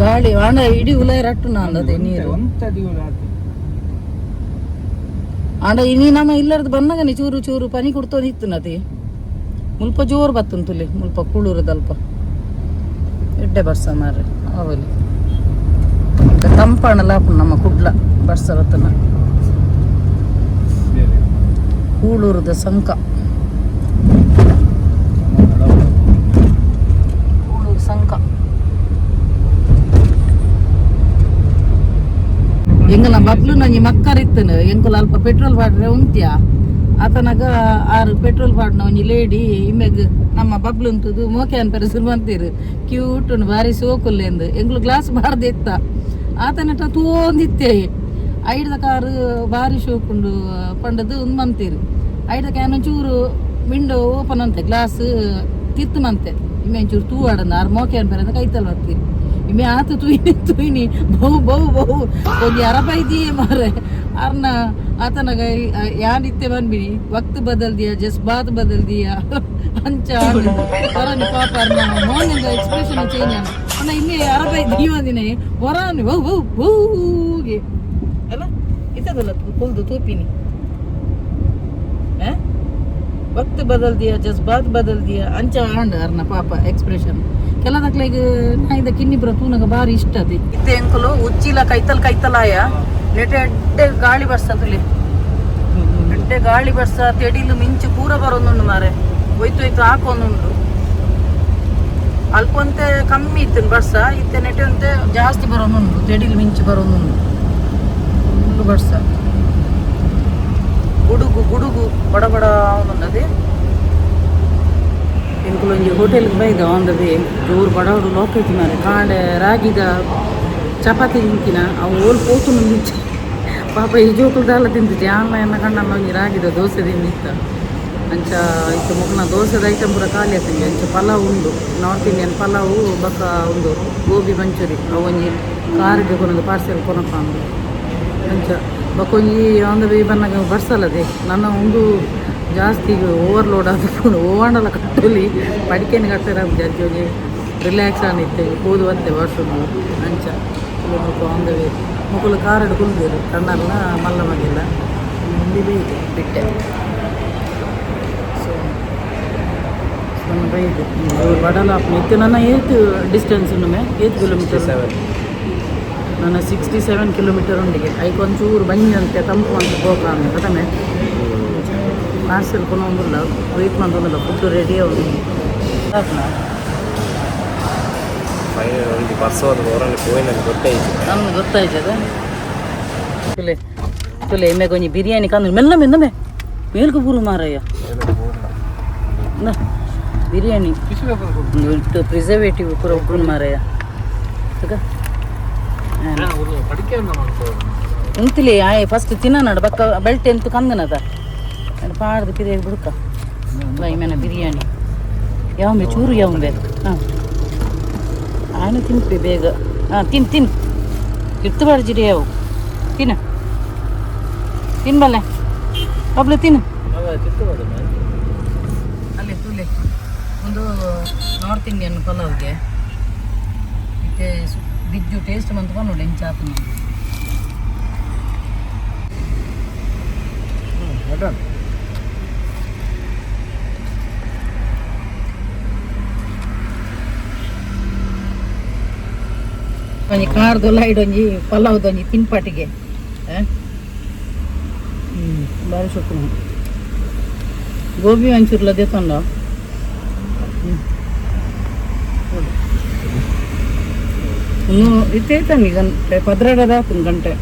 ಗಾಳಿ ಆಂಡ ಇಡೀ ಉಲೈ ರಟ್ಟು ನಾಂದದೆ ನೀರು.
ಒಂತೆ ದಿವಲಿ ಆತು.
ಆಂಡ ಇನಿ ನಮ್ಮ ಇಲ್ಲರ್ದು ಬನ್ನಗನೆ ಚೂರು ಚೂರು ಪನಿ ಕುಡ್ತೋ ನಿತ್ತು ನತಿ. ಮುಲ್ಪ ಜೋರು ಬತ್ತುನ್ ತುಲೆ ಮುಲ್ಪ ಕೂಳೂರದಲ್ಪ ಎಡ್ಡೆ ಬರ್ಸ ಮಾರ್ರೆ ಅವಲಿ ತಂಪಣಲ ನಮ್ಮ ಕುಡ್ಲ ಬರ್ಸ ಬತ್ತನ. ಕೂಳೂರದ ಸಂಕ, ಕೂಳೂರು ಸಂಕ. ಎಂಗಲ ಬಬ್ಲು ನಂಜಿ ಮಕ್ಕರ್ ಇತ್ತನು ಎಂಕುಲ ಅಲ್ಪ ಪೆಟ್ರೋಲ್ ಪಾಡ್ರೆ ಉಂತ್ಯ ಆತನಾಗ ಆರು ಪೆಟ್ರೋಲ್ ಪಾಡ್ನ ಒಂಜಿ ಲೇಡಿ ಇಮ್ಮೆಗ್ ನಮ್ಮ ಬಬ್ಲು ಉಂತುದು ಮೋಕೆ ಅನ್ಪೆರೆ ಶುರು ಮಂತೀರು ಕ್ಯೂಟ್ ಉಂಡು ಬಾರಿ ಸೋಕುಲ್ಲೆಂದು. ಎಂಗ್ಲು ಗ್ಲಾಸ್ ಬಾರ್ದು ಇತ್ತ ಆತನಟ ತೂಂದಿತ್ತೆ ಐಡ್ದ ಕಾರು ಬಾರಿ ಶೋಕುಂಡು ಪಂಡದು ಉಂದು ಮಂತೀರು. ಐಡ್ದ can ಚೂರು ವಿಂಡೋ ಓಪನ್ ಅಂತೆ ಗ್ಲಾಸ್ ತಿತ್ತು ಮಂತೆ ಇಮ್ಮೆ ಒಂಚೂರು ತೂ ಆಡಂದ ಆರು ಮೋಕೆ ಅನ್ಪೆರೆ ಕೈತಲ್ ಬರ್ತೀರಿ. ಇಮ್ಮೆ ಆತು ತೂಯಿನಿ ತೂಯಿನಿ ಬಹು ಬಹು ಬಹು ಒಂಜಿ ಅರಪೈದಿ ಮಾರೆ. ಅರ್ನ ಆತನಗ ಯಾನಿತ್ತೆ ಬಂದ್ಬಿಡಿ ವಕ್ತ್ ಬದಲ್ ದಿಯಾ ಜಸ್ಬಾತ್ ಬದಲ್ ದಿಯಾ ಅಂಚ ಹೊರನಿ ಪಾಪ ಅರ್ನ ಮೋನಿಂದ ಎಕ್ಸ್ಪ್ರೆಷನ್ ಚೇಂಜ್ ಅಣ್ಣ ಇನ್ನೇ ಅರಬೈ ದೀವದಿನೇ ಹೊರನಿ ಓ ಓ ಓಗೆ ಅಲ್ಲ ಇತ್ತದಲ್ಲ ಕುಲ್ದು ತೂಪಿನಿ ವಕ್ತ್ ಬದಲ್ ದಿಯಾ ಜಸ್ಬಾತ್ ಬದಲ್ ದಿಯಾ ಅಂಚ ಆಂಡ್ ಅರ್ನ ಪಾಪ ಎಕ್ಸ್ಪ್ರೆಷನ್ ಕೆಲದಕ್ಲೆಗ್ ನಾಯಿದ ಕಿನ್ನಿಪುರ ತೂನಗ ಬಾರಿ ಇಷ್ಟ ಅದು ಇತ್ತೆ ಎಂಕುಲು ಉಚ್ಚಿಲ ಕೈತಲ್ ಕೈತಲಾಯ ನೆಟೆ ಎಡ್ಡೆ ಗಾಳಿ ಬರ್ಸ ತುಲಿ ಎಡ್ಡೆ ಗಾಳಿ ಬರ್ಸ ತೆಡಿಲು ಮಿಂಚು ಪೂರ ಬರೋದುಂಡು ಮಾರೆ ಒಯ್ತು ಒಯ್ತು ಹಾಕೊಂದುಂಡು ಅಲ್ಪಂತೆ ಕಮ್ಮಿ ಇತ್ತು ಬರ್ಸ ಇತ್ತೆ ನೆಟೆ ಅಂತೆ ಜಾಸ್ತಿ ಬರೋದುಂಡು ತೆಡಿಲು ಮಿಂಚು ಬರೋದುಂಡು ಫುಲ್ಲು ಬರ್ಸ ಗುಡುಗು ಗುಡುಗು ಬಡ ಬಡ ಅದೇ ಎಂಕುಲೊಂಜಿ ಹೋಟೆಲ್ಗೆ ಬೈದ on the way ಜೋರು ಬಡವರು ಲೋಕೈತಿ ಮಾರೆ ಕಾಂಡೆ ರಾಗಿದ ಚಪಾತಿ ತಿಂತಿನ ಅವು ಓಲ್ ಪೋತು ಮುಂದಿಚ್ಚ ಪಾಪ ಈ ಜೋಕುಲು ದಾಲ ತಿಂತಿದ್ದೆ ಆನ್ಲ ಎನ್ನ ಕಣ್ಣಲ್ಲ ಒಂಜಿ ರಾಗಿದ ದೋಸೆ ತಿಂದಿತ್ತ ಅಂಚ ಇತ್ತ ಮುಖನ ದೋಸೆದ ಐಟಮ್ ಪೂರ ಖಾಲಿ ಆತಂಗೆ ಅಂಚ ಪಲಾವ್ ಉಂಡು ನಾರ್ತ್ ಇಂಡಿಯನ್ ಪಲಾವು ಬೊಕ್ಕ ಉಂದು ಗೋಬಿ ಮಂಚೂರಿ ಅವು ಒಂಜಿ ಕಾರಿಗೆ ಕೊನೊಂದು ಪಾರ್ಸೆಲ್ ಕೊನಪ್ಪ ಅಂದು ಅಂಚ ಬೊಕ್ಕ ಒಂಜಿ on the way ಬನ್ನಗ ಬರ್ಸಲ್ಲದೆ ನನ್ನ ಒಂದು ಜಾಸ್ತಿ ಓವರ್ಲೋಡ್ ಆದ ಓವಾಂಡಲ ಕಟ್ಟಲಿ ಪಡಿಕೆನ ಕಟ್ಟರ ಜಾಸ್ತಿ ಒಂಜಿ ರಿಲ್ಯಾಕ್ಸ್ ಆನಿತ್ತೆ ಪೋದು ಬತ್ತೆ ವರ್ಷದ್ದು ಅಂಚ on the way ಮುಕುಲು ಕಾರಡು ಕುಲ್ದೇರು ಕಣ್ಣಲ್ಲ ಮಲ್ಲ ಮಗಿಲ್ಲ ಮುಂದೆ ಬೈದೆ ಬಿಟ್ಟೆ ಸೊ ನನ್ನ ಬೈದೆ ಬಡಲ ಇತ್ತು ನನ್ನ ಏತ್ ಡಿಸ್ಟೆನ್ಸ್ ಉಂಡುಮೆ ಏತ್ ಕಿಲೋಮೀಟರ್ ನನ್ನ 67 ಕಿಲೋಮೀಟರ್ ಉಂಡಿಗೆ ಐಕ್ ಒಂಚೂರು ಬಂಜಿ ಅಂತೆ ತಂಪು ಅಂತ ಪೋಗ್ರಾಮ್ ಕದಮೆ ಪಾರ್ಸೆಲ್ ಕೊನೊಂದುಲ್ಲ ವೆಯ್ಟ್ ಮಂತೊಂದುಲ್ಲ ಫುಡ್ ರೆಡಿ ಅವು
ಫೈನಲ್ ಒಂದು ಬರ್ಸೋದು ಹೊರಗೆ ಪೋಯಿ ನನಗೆ ಗೊತ್ತಾಯ್ತು
ನಮ್ಗೆ ಗೊತ್ತಾಯ್ತದ ತುಲೆ ತುಲೆ ಎಮ್ಮೆಗೆ ಒಂಜಿ ಬಿರಿಯಾನಿ ಕಂದು ಮೆಲ್ಲ ಮೆಲ್ಲಮೆ ಮೇಲ್ಕು ಪೂರು ಮಾರಯ್ಯ ಬಿರಿಯಾನಿ ಪ್ರಿಸರ್ವೇಟಿವ್ ಪೂರ ಉಪ್ಪುನು ಮಾರಯ್ಯ ಉಂತಿಲೆ ಆಯ್ ಫಸ್ಟ್ ತಿನ್ನನಾಡು ಬಕ್ಕ ಬೆಲ್ಟ್ ಎಂತು ಕಂದನದ ಪಾಡ್ದು ಪಿರಿಯ ಬುಡ್ಕ ಇಮೇನ ಬಿರಿಯಾನಿ ಯಾವಂಬೆ ಚೂರು ಯಾವಂಬೆ ಹಾಂ ಆಯ್ನ ತಿನ್ಪಿ ಬೇಗ ಹಾಂ ತಿನ್ ತಿನ್ ಇರ್ತು ಬಾರ್ಜಿರಿ ಯಾವು ತಿನ್ನ ತಿನ್ಬಲ್ಲೆ ಒಬ್ಳೆ ತಿನ್ನು ಅಲ್ಲೇ ತುಲೆ ಒಂದು ನಾರ್ತ್ ಇಂಡಿಯನ್ ಪಲಾವ್ಗೆ ಮತ್ತೆ ಬಿಜ್ಜು ಟೇಸ್ಟ್ ಮಂತ್ ನೋಡಿ ಎಂಚಾತು ಒಂಜಿ ಖಾರದೊಲ್ಲ ಇಡೊಂಜಿ ಪಲಾವ್ದೊಂಜಿ ತಿನ್ಪಾಟಿಗೆ ಬಾರಿ ಸೊಪ್ಪು ಗೋಬಿ ಮಂಚೂರ್ಲ ದೇತೊಂಡ ಇನ್ನು ಇತ್ತೇತಾನಿ ಗಂಟೆ ಪದ್ರಾಡದ ಆತನ ಗಂಟೆ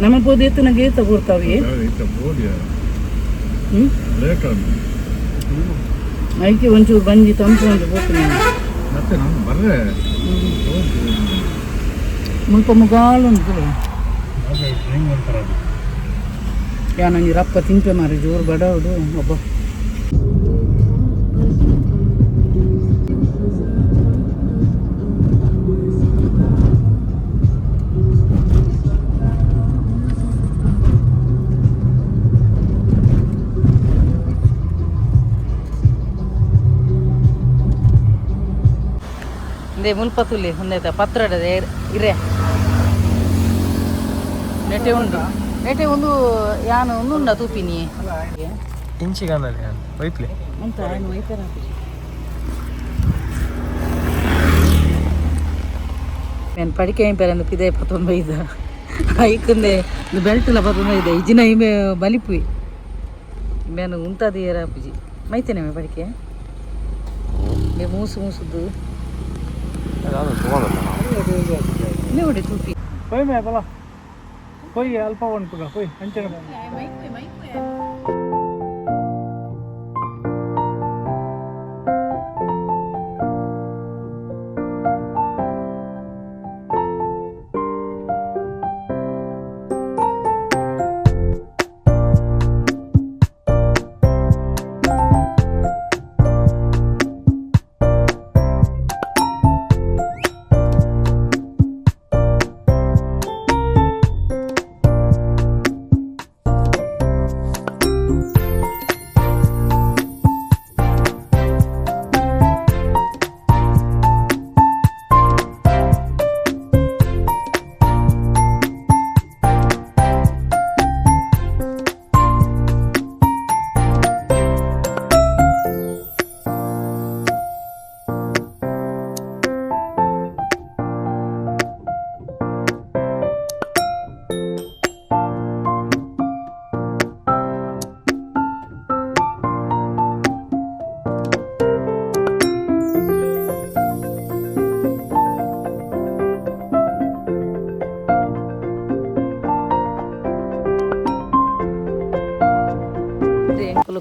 ನಮ್ಮ ಪೋದು ಎತ್ತನ ಗೇತ ಪೂರ್ತಾವಿ ಐಕೆ ಒಂಚೂರು ಬಂಜಿ ತಂಪು ಒಂದು ಪೋತು
ಮತ್ತೆ ನಾನು ಬರ್ರೆ
ಮುಲ್ಪ ಮುಗಾಲು ಉಂಟು ಯಾನೊಂಜಿ ರಪ್ಪ ತಿನ್ಪೆ ಮಾರಿ ಜೋರು ಬಡವಡು ಒಬ್ಬ ಇಂದೇ ಮುಲ್ಪ ತುಲಿ ಒಂದೇತ ಪತ್ರೊಡೆ ಇರೆ ನೆಟೆ ಉಂಡು ನೆಟೆ ಒಂದು ಯಾನು ಒಂದು ಉಂಡ ತೂಪಿನಿ
ಇಂಚಿಗಾನಲ್ಲಿ ಒಯ್ಪ್ಲೆ
ಉಂಟ ಏನು ಒಯ್ಪೆರ నేను ಪಡಿಕೆ ಪೆರಂದು ಪಿದೆ ಪತ್ತೊಂಬೈದ ಐಕಂದೆ ಬೆಲ್ಟ್ ಲ ಪತ್ತೊಂಬೈದ ಇಜಿನ ಇಮೆ ಬಲಿಪುಯಿ ಮೇನು ಉಂತಾದಿ ಏರಾಪುಜಿ ಮೈತೇನೆ ಮೇ ಪಡಿಕೆ ಮೇ ಮೂಸು ಮೂಸುದ್ದು ನೋಡಿ ತೂಪಿ
ಪೊಯ್ ಮೇ ಬಲ ಪೊಯ್ ಅಲ್ಪ ಉಂಟು ಪೊಯ್ ಅಂಚನೆ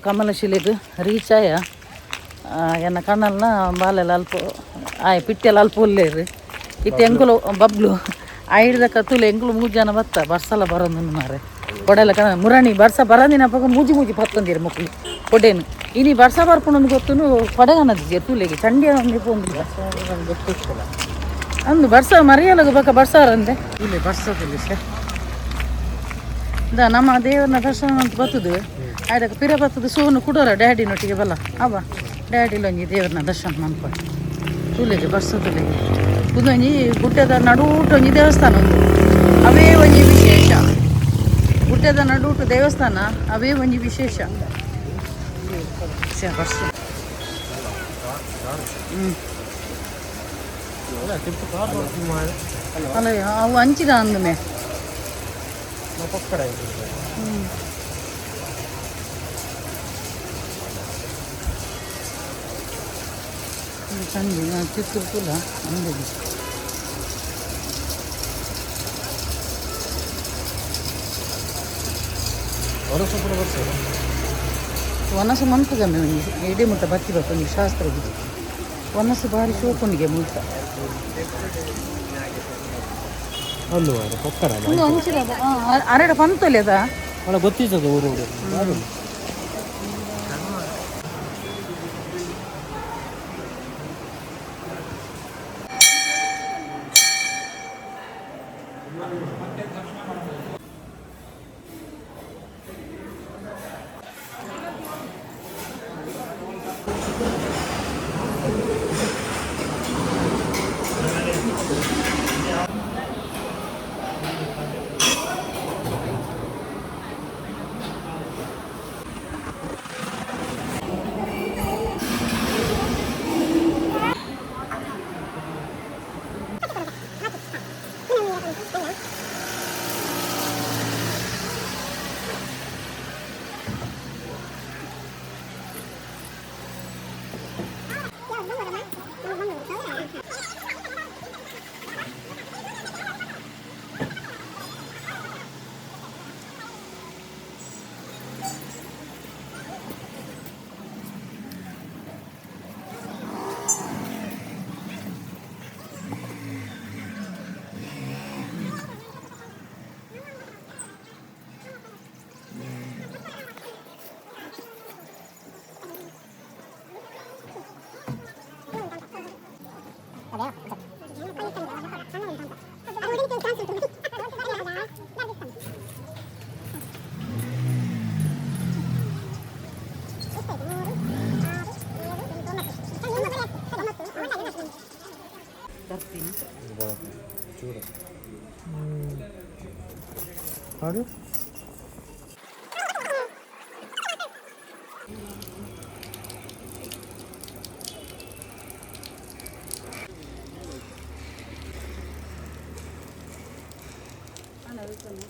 ಕಮಲಶಿಲೆಗ್ ರೀಚ್ ಆಯ. ಎನ್ನ ಕಣ್ಣಲ್ನ ಬಾಲೆಲ್ಲ ಅಲ್ಪ ಆಯ್ ಪಿಟ್ಟೆಲ್ಲ ಅಲ್ಪ ಉಲ್ಲೇರು ಇತ್ತೆ ಎಂಕುಲು ಬಬ್ಲು ಐಡ್ದ ಕತ್ತುಲು ಎಂಕುಲು ಮೂರು ಜನ ಬತ್ತ ಬರ್ಸಲ ಬರೋದು ಮಾರೆ ಕೊಡೆಲ್ಲ ಕಣ ಮುರಣಿ ಬರ್ಸ ಬರಂದಿನ ಪಕ್ಕ ಮೂಜಿ ಮೂಜಿ ಪತ್ತಂದಿರು ಮಕ್ಕಳು ಕೊಡೇನು ಇನಿ ಬರ್ಸ ಬರ್ಪುಣಂದು ಗೊತ್ತುನು ಕೊಡಗನದಿ ತೂಲೆಗೆ ಚಂಡಿ ಒಂದು ಪೋಂದಿಲ್ಲ ಅಂದು ಬರ್ಸ ಮರಿಯಲಗ ಬಕ ಬರ್ಸಾರಂದೆ ಇಲ್ಲಿ ಬರ್ಸದಿಲ್ಲ ಸರ್ the ನಮ್ಮ ದೇವರನ್ನ ದರ್ಶನ ಅಂತ ಬರ್ತದೆ ಆಯ್ದಕ್ಕೆ ಪಿರ ಬರ್ತದೆ ಸೋನು ಕುಡೋರ ಡ್ಯಾಡಿನೊಟ್ಟಿಗೆ ಬಲ್ಲ ಅವ ಡ್ಯಾಡಿಲೊಂಜಿ ದೇವರನ್ನ ದರ್ಶನ ಮನ್ಪ ತೂಲೆಗೆ ಬರ್ಸದುಲೆಗೆ ಉಂದೊಂಜಿ ಗುಡ್ಡದ ನಡೂಟೊಂಜಿ ದೇವಸ್ಥಾನ ಒಂದು ಅವೇ ಒಂಜಿ ವಿಶೇಷ. ಗುಡ್ಡದ ನಡೂಟು ದೇವಸ್ಥಾನ ಅವೇ ಒಂಜಿ ವಿಶೇಷ. ಬರ್ಸ ಅಲ್ಲ ಅವು ಅಂಚಿದ ಅಂದಮೆ. ಚಂಡಿ ಚಿತ್ತೂರು ಅಂಗಡಿ. ವನಸು ಮನ್ಪುಗಮ್ಮೆ ಒಂಜಿ ಇಡೀ ಮುಟ್ಟ ಬತ್ತಿ ಬಪ್ಪ ಒಂಜಿ ಶಾಸ್ತ್ರ ವನಸು ಬಾರಿ ಶೋಕುಂಡಿಗೆ ಮುಲ್ತ. ಉಂದು ಅಂಚಿದ ಅರೆಡ ಪಂತೊಲೆದ
ಅಲ್ಲ ಗೊತ್ತಿದ್ದದು ಊರು. ಹಾಡು.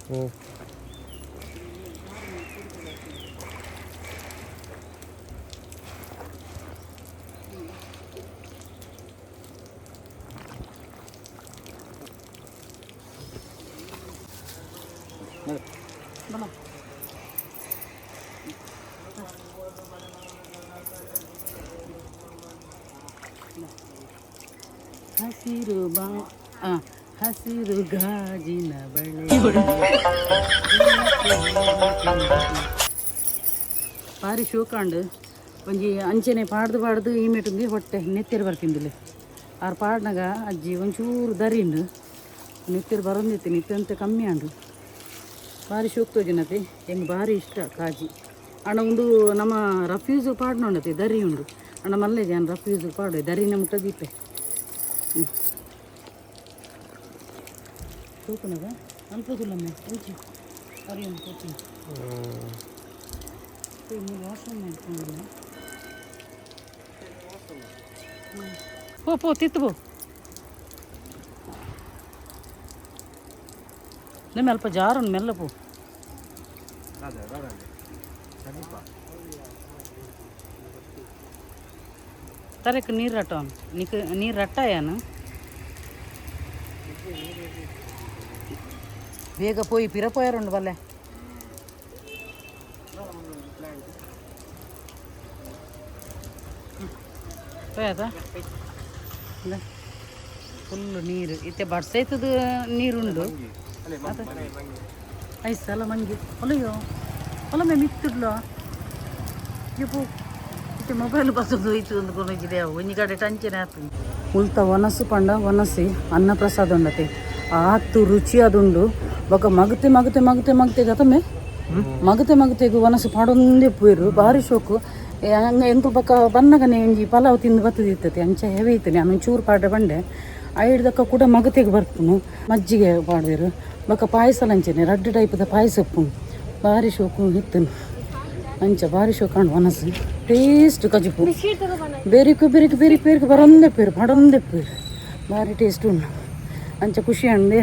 ಹ್ಞೂ
ಹಸಿರು ಬಾ ಹಸಿರು ಗಾಜಿನ ಬಳೆ ಬಾರಿ ಶೋಕಾಂಡ್ ಒಂಜಿ ಅಂಚನೆ ಪಾಡ್ದು ಪಾಡ್ದು ಈ ಮೇಟುಂದಿ ಹೊಟ್ಟೆ ನೆತ್ತಿರು ಬರ್ತಿಂದಿಲ್ಲ. ಆರ್ ಪಾಡ್ನಾಗ ಅಜ್ಜಿ ಒಂಚೂರು ದರಿಂಡು ನೆತ್ತಿರು ಬರೋಂದಿತ್ತು ನಿತ್ಯಂತ ಕಮ್ಮಿ ಆಂಡು. ಬಾರಿ ಶೋಕ್ ತೋಜಿನತೆ ಎಂಗ್ ಬಾರಿ ಇಷ್ಟ ಕಾಜಿ. ಅಣ್ಣ ಒಂದು ನಮ್ಮ ರಫ್ಯೂಸು ಪಾಡ್ನೊಂಡತೆ ದರಿ ಉಂಡು. ಅಣ್ಣ ಮಲ್ಲೆ ಜಾನ್ ರಫ್ಯೂಸು ಪಾಡು ದರಿನ ಮುಟ್ಟ ದೀಪೆ. ತೂಕನಗ ಅನ್ಪೋದಿಲ್ಲಮ್ಮೆ ಅಂಚಿ ಅರಿ ಅನ್ಕೋತೀನಿ ನೀವು ವಾಶ್ರೂಮ್ ಮಾಡ್ಕೊಂಡಿಲ್ಲ. ಪೋ ಪೋ ತಿತ್ತು ಪೋ. ನಿಮ್ಮ ಅಲ್ಪ ಜಾರುನ್ ಮೆಲ್ಲ ಪೋ. ತರಕ್ಕೆ ನೀರು ರಟ್ಟವನು ನಿಕ್ ನೀರು ರಟ್ಟಾಯನು ಬೇಗ ಪೋಯಿ ಪಿರ ಪೋಯರುಂಡು ಬಲ್ಲೆ. ಪೋಯದ ಫುಲ್ಲು ನೀರು ಇತ್ತೆ ಬಡ್ಸೈತದ ನೀರುಂಡು. ಐಸಲ ಮಂಗಿ ಒಲಯೋ ಒಲಮೆ ಮಿತ್ತುಡ್ಲ ಇಪ್ಪು ಇತ್ತೆ ಮೊಬೈಲ್ ಬಸದು ಇತ್ತು ಒಂದು ಕೊನೊಂಜಿದೆ. ಒಂಜಿ ಕಡೆ ಟಂಚನೆ ಆತು. ಮುಲ್ತ ವನಸು ಪಂಡ ವನಸಿ ಅನ್ನಪ್ರಸಾದ ಉಂಡತೆ, ಆತು ರುಚಿ ಅದುಂಡು. ಬೊಕ ಮಗತೆ ಮಗತೆ ಮಗತೆ ಮಗತೆ ಗತಮೆ ಮಗತೆ ಮಗತೆಗು ವನಸು ಪಾಡೊಂದೇ ಪೋಯಿರು, ಭಾರಿ ಶೋಕು. ಹಂಗ ಎಂಕುಲು ಬೊಕ ಬನ್ನಗನೆ ಒಂಜಿ ಪಲಾವ್ ತಿಂದು ಬತ್ತದಿತ್ತತೆ, ಅಂಚ ಹೆವಿ ಇತ್ತು. ನಾನು ಒಂಚೂರು ಪಾಡ್ರೆ ಬಂಡೆ ಐಡ್ದಕ್ಕ ಕೂಡ ಮಗತೆಗೆ ಬರ್ಪುನು. ಮಜ್ಜಿಗೆ ಪಾಡ್ವೆರು, ಬೊಕ ಪಾಯಸ ಲಂಚನೆ ರಡ್ಡ್ ಟೈಪದ ಪಾಯಸ ಉಪ್ಪುನು, ಭಾರಿ ಶೋಕು ಇತ್ತು. ಅಂಚ ಭಾರಿ ಶೋಕು ಅಂಡ್ ವನಸು ಟೇಸ್ಟ್ ಕಜಿಪು ಬೇರಿಕು ಬೇರಿಕು ಬೇರಿಕು ಬೇರಿಕು ಬರೊಂದೇ ಪೇರು ಪಡೊಂದೇ ಪೇರು, ಭಾರಿ ಟೇಸ್ಟ್ ಉಂಡು. ಅಂಚ ಖುಷಿ ಅಂದೆ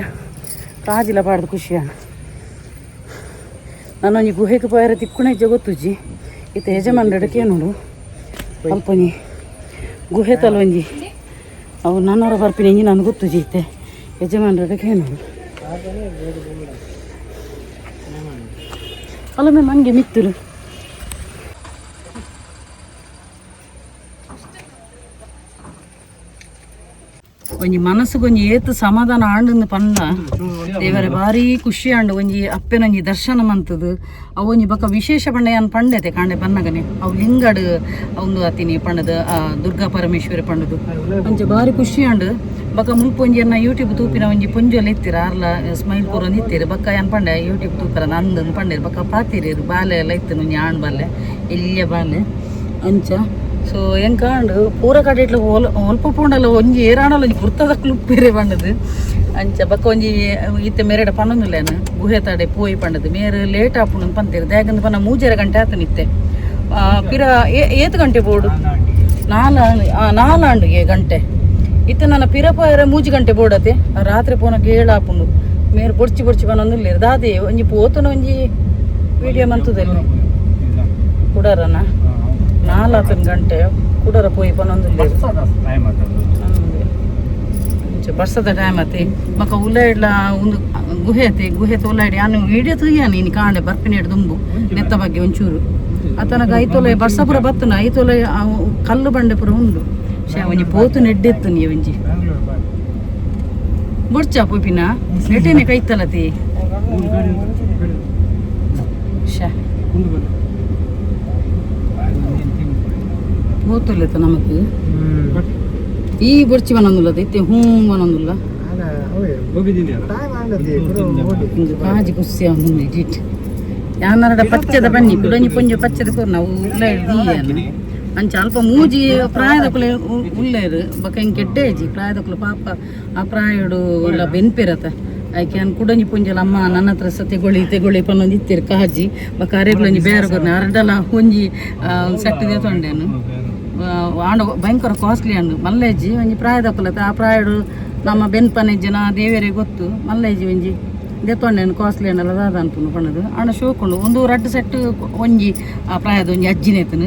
ಕಾಜಿಲ ಪಾಡ್ದು ಖುಷಿ ಅಂಡ್. ನಾನೊಂಜಿ ಗುಹೆಗೆ ಪೋಯರ ತಿಕ್ಕುಣ ಹೆಜ್ಜೆ ಗೊತ್ತುಜ್ಜಿ. ಇತ್ತೆ ಯಜಮಾನ್ರಡ ನೋಡು ಅಲ್ಪೊಂಜಿ ಗುಹೆ ತಲೊಂಜಿ ಅವು ನಾನೂರ ಬರ್ಪಿನ ಇಂಜಿ ನಾನು ಗೊತ್ತುಜ್ಜಿ. ಇತ್ತೆ ಯಜಮಾನ್ರಡ ನೋಡು ಅಲ್ಲೊಮ್ಮೆ ಮಂಗೆ ಮಿತ್ತುರು. ಒಂಜಿ ಮನಸ್ಸುಗೊಂಜಿ ಏತ್ ಸಮಾಧಾನ ಆಂಡಂದು ಪಂಡ ದೇವರೆ ಭಾರಿ ಖುಷಿ ಆಂಡು. ಒಂಜಿ ಅಪ್ಪೆನೊಂಜಿ ದರ್ಶನ ಮಂತದು ಅವು ಒಂಜಿ ಬೊಕ ವಿಶೇಷ ಪಂಡ ಯಾನ್ ಪಂಡೆತೆ ಕಾಂಡೆ ಬನ್ನಗನೆ ಅವು ಲಿಂಗಡ್ ಒಂದು ಅತಿನಿ ಪಂಡದು ಆ ದುರ್ಗಾ ಪರಮೇಶ್ವರಿ ಪಂಡದು ಒಂಜಿ ಭಾರಿ ಖುಷಿ ಆಂಡು. ಬೊಕ ಮುಲ್ಪ ಒಂಜಿ ಎನ್ನ ಯೂಟ್ಯೂಬ್ ತೂಪಿನ ಒಂಜಿ ಪೊಂಜೊಲು ಇತ್ತೀರ, ಆರ್ಲ ಸ್ಮೈಲ್ ಕೊರೊಂದು ಇತ್ತೀರು. ಬೊಕ ಯಾನ್ ಪಂಡೆ ಯೂಟ್ಯೂಬ್ ತೂಪರ ನಂದನ್ ಪಂಡೇರು. ಬೊಕ ಪಾತೀರು ಬಾಲೆ ಎಲ್ಲ ಇತ್ತು, ಒಂಜಿ ಆಣ್ ಬಾಲೆ ಎಲ್ಯ ಬಾಲೆ ಅಂಚ. ಸೊ ಎಂಕಾಂಡು ಪೂರ ಕಡೆ ಇಟ್ಲು ಒಲ್ಪ ಪೂಂಡಲ ಒಂಜಿ ಏರಾಣಲ ಒಂಜಿ ಗುರ್ತದ ಕ್ಲುಪ್ಪೇರೆ ಪಂಡದು. ಅಂಚ ಬೊಕ ಒಂಜಿ ಇತ್ತೆ ಮೇರೆಡ ಪನ್ನೊಂದುಲ್ಲೇನು ಗುಹೆ ತಡೆ ಪೋಯಿ ಪಂಡದು. ಮೇರು ಲೇಟ್ ಆಪುಂಡು ಪಂತೇರು ದಾಗಂದು ಪನ್ನ 3.5 ಗಂಟೆ ಆತನ ಇತ್ತೆ. ಪಿರ ಏತ್ ಗಂಟೆ ಬೋಡು ನಾಲಾಂಡು ಏ ಗಂಟೆ ಇತ್ತೆ. ನನ್ನ ಪಿರ ಪೋಯರೆ 3 ಗಂಟೆ ಬೋಡತೆ, ರಾತ್ರಿ ಪೋನಕ್ಕೆ 7 ಆಪುಂಡು. ಮೇರು ಬೊಡ್ಚಿ ಬೊಡ್ಚಿ ಪನ್ನೊಂದುಲ್ಲೇರು ದಾದೆ ಒಂಜಿ ಪೋತುನ ಒಂಜಿ ವಿಡಿಯೋ ಮಂತುದಲ್ಲಿ ಕುಡರನ 4 ಗಂಟೆ ಕುಡರ ಪೋಯಿ ಪನ್ನೊಂದುಲ್ಲೇರು ಅಂಚ ಬರ್ಸದ ಟೈಮ್ ಅತಿ. ಬೊಕ ಉಲೈಡ್ಲ ಒಂದು ಗುಹೆ ಅತಿ, ಗುಹೆ ತೋಲಾಡಿ ಯಾನು ವಿಡಿಯೋ ತೂಯಾನ ಇನಿ ಕಾಂಡೆ ಬರ್ಪಿನ ದುಂಬು ನೆತ್ತ ಬಗ್ಗೆ ಒಂಚೂರು ಅತನಗ ಐತೋಲೆ ಬರ್ಸ ಪೂರ ಬತ್ತುನ ಐತೋಲೆ ಕಲ್ಲು ಬಂಡೆ ಪೂರ ಉಂಡು. ಶೇ ಒಂಜಿ ಪೋತು ನೆಡ್ಡೆತ್ತು ನೀ ಒಂಜಿ ಬೊಡ್ಚಾ ಪೋಪಿನ ನೆಟೇನೆ ಕೈತಲತಿ ಶೇ ಪೋತುಲೆತ ನಮಕ್ ಈ ಬೊಡ್ಚಿ ಬನೊಂದುಲ್ಲದ ಇತ್ತೆ ಹೂ ಬನೊಂದುಲ್ಲ ಕಾಜಿ ಖುಷಿ ಆವೊಂದು ಇಡಿಟ್ ಯಾನರಡ ಪಚ್ಚದ ಬನ್ನಿ ಕುಡೊಂಜಿ ಪೊಂಜೊ ಪಚ್ಚದ ಕೊರ್ನ ಅವು ಉಲ್ಲ ದೀಯನ ಅಂಚ ಅಲ್ಪ ಮೂಜಿ ಪ್ರಾಯದಕುಲು ಉಲ್ಲೇರು. ಬೊಕ ಇಂಕ್ ಎಡ್ಡೆ ಇಜ್ಜಿ ಪ್ರಾಯದಕುಲು ಪಾಪ ಆ ಪ್ರಾಯಡು ಉಲ್ಲ ಬೆನ್ಪೆರತ ಐಕೆ ಯಾನ್ ಕುಡೊಂಜಿ ಪೊಂಜೊಲು ಅಮ್ಮ ನನ್ನ ಹತ್ರ ಸ ತೆಗೊಳ್ಳಿ ತೆಗೊಳ್ಳಿ ಪನ್ನೊಂದು ಇತ್ತೆರ್ ಕಾಜಿ. ಬೊಕ ಅರೆಗ್ಲೊಂಜಿ ಬೇರೆ ಕೊರ್ನ ಅರಡಲ ಒಂಜಿ ಸೆಟ್ ದೆತೊಂಡೆನು. ಆಂಡ ಭಯಂಕರ ಕಾಸ್ಟ್ಲಿ ಅಂಡು ಮಲ್ಲೇಜಿ ಒಂಜಿ ಪ್ರಾಯದಕುಲತ ಆ ಪ್ರಾಯಡು ನಮ್ಮ ಬೆನ್ಪನೆಜ್ಜನ ದೇವರೇ ಗೊತ್ತು ಮಲ್ಲೇಜಿ ಒಂಜಿ ದೆತ್ತೊಂಡೆನು ಕಾಸ್ಟ್ಲಿ ಅಂಡಲ ದಾದ ಅನ್ಪುಂಡು ಪಂಡದು. ಆಂಡ ಶೋಕುಂಡು ಒಂದು ರಡ್ಡು ಸೆಟ್ ಒಂಜಿ ಆ ಪ್ರಾಯದ ಒಂಜಿ ಅಜ್ಜಿನೇತನು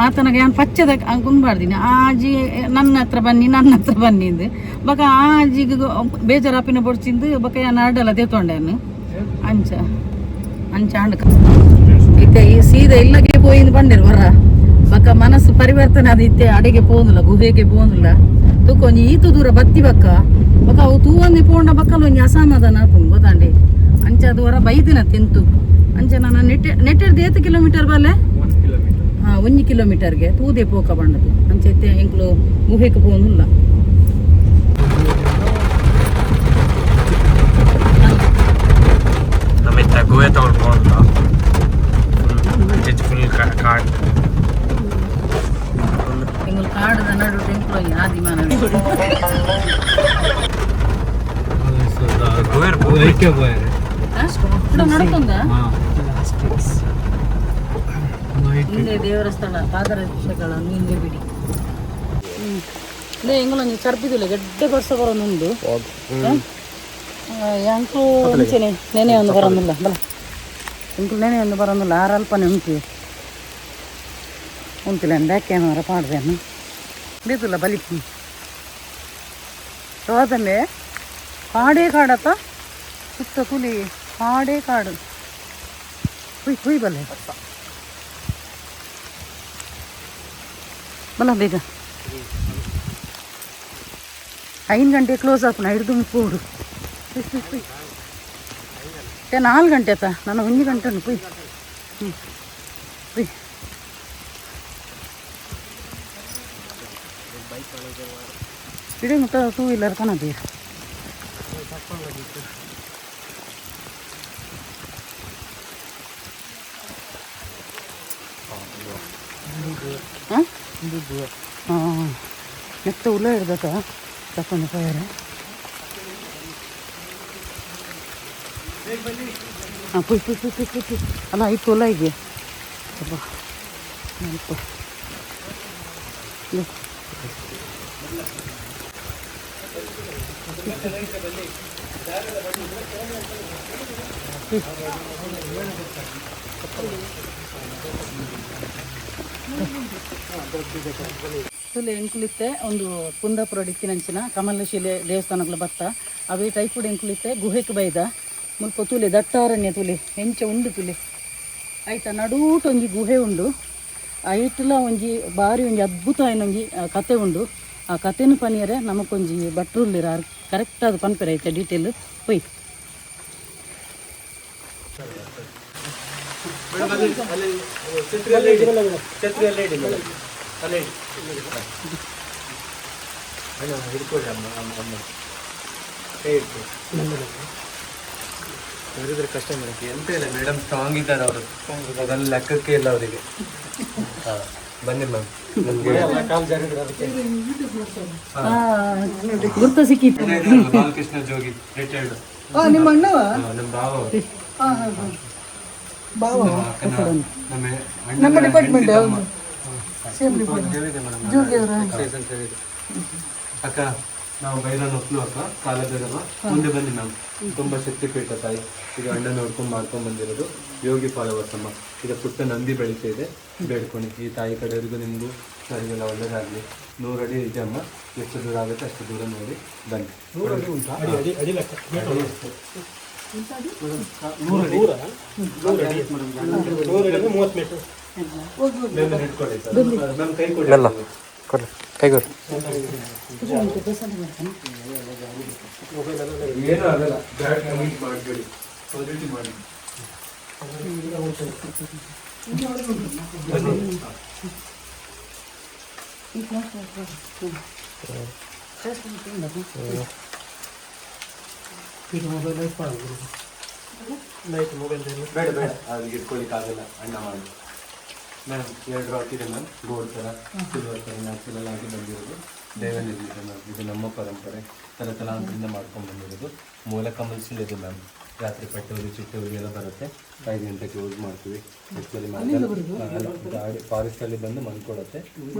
ಆತನಗ ಯಾನ್ ಪಚ್ಚದ ಕುಂಬಾಡ್ದಿನಿ ಆ ಅಜ್ಜಿ ನನ್ನ ಹತ್ರ ಬನ್ನಿ ನನ್ನ ಹತ್ರ ಬನ್ನಿ ಇಂದು. ಬೊಕ ಆ ಅಜ್ಜಿಗೆ ಬೇಜಾರಾಪಿನ ಬೊಡ್ಚಿಂದು ಬೊಕ ಯಾನ್ ಅಡ್ಡಲ ದೆತ್ತೊಂಡೆನು ಅಂಚ ಅಂಚ ಆಂಡ್. ಇತ್ತೆ ಈ ಸೀದಾ ಇಲ್ಲಗೆ ಪೋಯಿಂದು ಪಂಡೆರು ಬರ ಬೊಕ ಮನಸ್ಸು ಪರಿವರ್ತನೆ ಅದು ಇತ್ತೆ ಅಡಿಗೆ ಪೋಂದುಲ್ಲ ಗುಹೆಗೆ ಪೋಂದುಲ್ಲ ತೂಕ ಒಂಜಿ ಈತು ದೂರ ಬತ್ತಿ ಬಕ್ಕ ಬೊಕ ಅವು ತೂವಂದಿ ಪೋಂಡ ಬಕ್ಕಲ ಒಂಜಿ ಅಸಮಾಧಾನ ಆಪುಂಡು ಗೊತ್ತಾಂಡಿ. ಅಂಚ ಅದು ಹೊರ ಬೈದಿನ ತಿಂತು ಅಂಚ ನಾನು ನೆಟ್ಟೆ ನೆಟ್ಟೆರ್ದು ಏತ್ ಕಿಲೋಮೀಟರ್ ಬಾಲೆ ಹಾಂ 1 ಕಿಲೋಮೀಟರ್ಗೆ ತೂದೆ ಪೋಕ ಬಂಡದು. ಅಂಚ ಇತ್ತೆ ಎಂಕ್ಲು ಗುಹೆಗೆ ಪೋಂದುಲ್ಲ.
ನಮ್ಮ ಇತ್ತ ಗುಹೆ ತಗೊಳ್ಕೊಂಡು ಫುಲ್ ಕಾಡು.
ಎಂಗುಲು ಕಾಡದ ನಡು ಎಂಕ್ಲು ಒಂಜಿ ಆದಿಮಾನವ. ನಡ್ಕೊಂಡ ಹಿಂದೆ ದೇವರ ಸ್ಥಳ ಪಾದರಕ್ಷೆಗಳನ್ನು ಹಿಂದೆ ಬಿಡಿ. ಲೇ ಎಂಗುಲೊಂಜಿ ಚರ್ಬಿದಿಲ್ಲ ಗೆಡ್ಡೆ ಬರ್ಸ ಬರೋನುಂಡು ಎಂಕ್ಲು ಮುಂಚೆನೆ ನೆನೆ ಒಂದು ಬರೋದಿಲ್ಲ ಬಲ ಎಂಕ್ಲು ನೆನೆ ಒಂದು ಬರೋದಿಲ್ಲ ಆರು ಅಲ್ಪನೆ ಉಂಟು ಉಂತಿಲ್ಲ ಬ್ಯಾಕ್ ಕ್ಯಾಮರ ಪಾಡ್ದೇನು ಬೇತುಲ್ಲ ಬಲಿಪು ತೋತಂದೆ ಕಾಡೇ ಕಾಡತ್ತ ಸುತ್ತ ಕುಲಿ ಕಾಡೇ ಕಾಡು ಹುಯ್ ಹುಯ್ ಬಲ್ಲೆ ಬಲ ಬೇಗ. 5 ಗಂಟೆ ಕ್ಲೋಸ್ ಆಪುನ ಹಿಡ್ದು ಮುಪ್ಪೋಡು. 4 ಗಂಟೆ ಆತ. ನಾನು 1 ಗಂಟೆ ಪುಯ್ ಹ್ಞೂ ಪುಯ್. ಇಡೀ ಮುಟ್ಟ ಟೂ ವೀಲರ್ ಕಾಣದಿ. ಹಾಂ ಹಾಂ, ಮೆತ್ತ ಉಲ್ಲ ಹಿಡ್ದತ ತಕೊಂಡು ಪೋಯರೆ. ಹಾಂ, ಪುಯ್ ಪುಯ್ ಪುಯ್ ಪುಯ್ ಪುಯ್ ಪುಯ್. ಅಲ್ಲ, ಐತು ಉಲ್ಲ ಹೀಗೆ ಅಪ್ಪ ಅಲ್ಪ. ಇದು. ತುಲೆ ಎಂಕುಲಿತ್ತೆ ಒಂದು ಕುಂದಾಪುರ ಡಿಕ್ಕಿನಂಚಿನ ಕಮಲಶಿಲೆ ದೇವಸ್ಥಾನಗಳ ಬತ್ತ ಅವೇ ಟೈಪುಡ್ ಎಂಕುಲಿತ್ತೆ ಗುಹೆಕ್ ಬೈದ. ಮುಲ್ಪ ತುಲೆ ದಟ್ಟಾರಣ್ಯ ತುಲೆ ಎಂಚ ಉಂಡು ತುಲೆ. ಆಯ್ತಾ, ನಡೂಟ್ ಒಂಜಿ ಗುಹೆ ಉಂಡು. ಐಟ್ಲ ಒಂಜಿ ಬಾರಿ ಒಂಜಿ ಅದ್ಭುತ ಒಂಜಿ ಕತೆ ಉಂಡು. ಆ ಕತೆನು ಪನಿಯರೆ ನಮಕೊಂಜಿ ಭಟ್ರುಲ್ಲಿರ ಕರೆಕ್ಟ್ ಅದು ಪನ್ಪೆರೆ ಐತೆ ಡೀಟೇಲ್. ಪೊಯ್.
ಛತ್ರಿ ಅಲ್ಲೇ ಇಡಿ. ಛತ್ರಿ ಅಲ್ಲೇ ಇಡಿ ಮೇಡಮ್. ಅಲ್ಲೇ ಇಡಿ. ಅಣ್ಣ, ಹಿಡ್ಕೊಳ್ಳಿ. ಅಮ್ಮ ಅಮ್ಮ ಅಮ್ಮ, ಕೈ ಹಿಡ್ಕೊಳ್ಳಿ.
ಕಷ್ಟ ಮೇಡಮ್.
ಎಂತ ಇಲ್ಲ ಮೇಡಮ್, ಸ್ಟ್ರಾಂಗ್ ಇದ್ದಾರೆ ಅವರು. ಅದೆಲ್ಲ ಲೆಕ್ಕಕ್ಕೆ ಇಲ್ಲ ಅವರಿಗೆ. ಹಾ, ಬನ್ನಿ ಮ್ಯಾಮ್, ನಮ್ಗೆ
ಗುರ್ತ ಸಿಕ್ಕಿತ್ತು.
ಬಾಲಕೃಷ್ಣ ಜೋಗಿ, ರಿಟೈರ್ಡ್.
ನಿಮ್ಮ ಅಣ್ಣವ?
ನಮ್ಮ ಭಾವ ಅವರು.
ಬಾವ.
ಅಕ್ಕನ ನಮ್ಮ
ನಮ್ಮ ಡಿಪಾರ್ಟ್ಮೆಂಟ್
ತಮ್ಮ.
ಹೌದು, ಸೇಮ್ ಡಿಪಾರ್ಟ್ಮೆಂಟ್.
ಹೇಳಿದೆ ಮೇಡಮ್.
ಜೋಗಿಯವರ.
ಹೇಳಿದೆ ಅಕ್ಕ. ನಾವು ಭೈರವನ ಒಪ್ಲು ಅಕ್ಕ, ಕಾಲಭೈರವ. ಮುಂದೆ ಬನ್ನಿ ಮ್ಯಾಮ್. ತುಂಬಾ ಶಕ್ತಿಪೀಠ ತಾಯಿ ಇದು. ಅಣ್ಣ ನೋಡ್ಕೊಂಡು ಮಾಡ್ಕೊಂಡ್ ಬಂದಿರೋದು. ಯೋಗಿ ಫಾಲೋವರ್ಸ್ ಅಮ್ಮ. ಇದು ಪುಟ್ಟ ನಂದಿ ಬೆಳೀತಾ ಇದೆ. ಬೇಡ್ಕೊಂಡು ಈ ತಾಯಿ ಕಡೆಯವರೆಗೂ ನಿಮಗೂ ಸರಿಗೆಲ್ಲ ಒಳ್ಳೇದಾಗಲಿ. 100 ಅಡಿ ಇದೆ ಅಮ್ಮ. ಎಷ್ಟು ದೂರ ಆಗುತ್ತೆ ಅಷ್ಟು ದೂರ ನೋಡಿ ಬನ್ನಿ. 100 ಅಡಿ ಉಂಟಾ? ಅಡಿ ಅಷ್ಟೇ. Ma'am, ಹಿಡ್ಕೊಳ್ಳಿ sir. ಮ್ಯಾಮ್, ಕೈ ಕೊಡಿ.
ಮೆಲ್ಲ ಕೊಡ್ಲಿ, ಕೈ ಕೊಡಿ.
ಏನೂ ಆಗಲ್ಲ. ಬ್ಯಾಡ್ ಕಮೆಂಟ್ ಮಾಡಬೇಡಿ, ಪಾಸಿಟಿವ್ ಮಾಡಿ. ಬನ್ನಿ. ಬೇಡ ಬೇಡ, ಅವ್ರಿಗೆ ಇಟ್ಕೊಳ್ಳಿಕ್ಕಾಗಲ್ಲ. ಅಣ್ಣ ಮಾಡಿ. ಮ್ಯಾಮ್, ಎರಡು ರಾಕ್ ಇದೆ ಮ್ಯಾಮ್. ಗೋಲ್ಡ್ ಥರ, ಸಿಲ್ವರ್ ಥರ, ನ್ಯಾಚುರಲ್ ಆಗಿ ಬಂದಿರೋದು. ದೇವನಿದೆ ಮ್ಯಾಮ್. ಇದು ನಮ್ಮ ಪರಂಪರೆ, ತಲತಲಾಂತರದಿಂದ ಮಾಡ್ಕೊಂಡು ಬಂದಿರೋದು. ಮೂಲ ಕಮಲ್ಸಿಲ್ ಇದೆ ಮ್ಯಾಮ್. ರಾತ್ರಿ ಪಟ್ಟೆಹುಲಿ, ಚಿಟ್ಟೆಹುಲಿ ಎಲ್ಲ ಬರುತ್ತೆ. 5 ಗಂಟೆ ಕ್ಲೋಸ್ ಮಾಡ್ತೀವಿ. ಆ್ಯಕ್ಚುಲಿ ಗಾಡಿ ಫಾರೆಸ್ಟಲ್ಲಿ ಬಂದು ಮಲ್ಕೊಡುತ್ತೆ.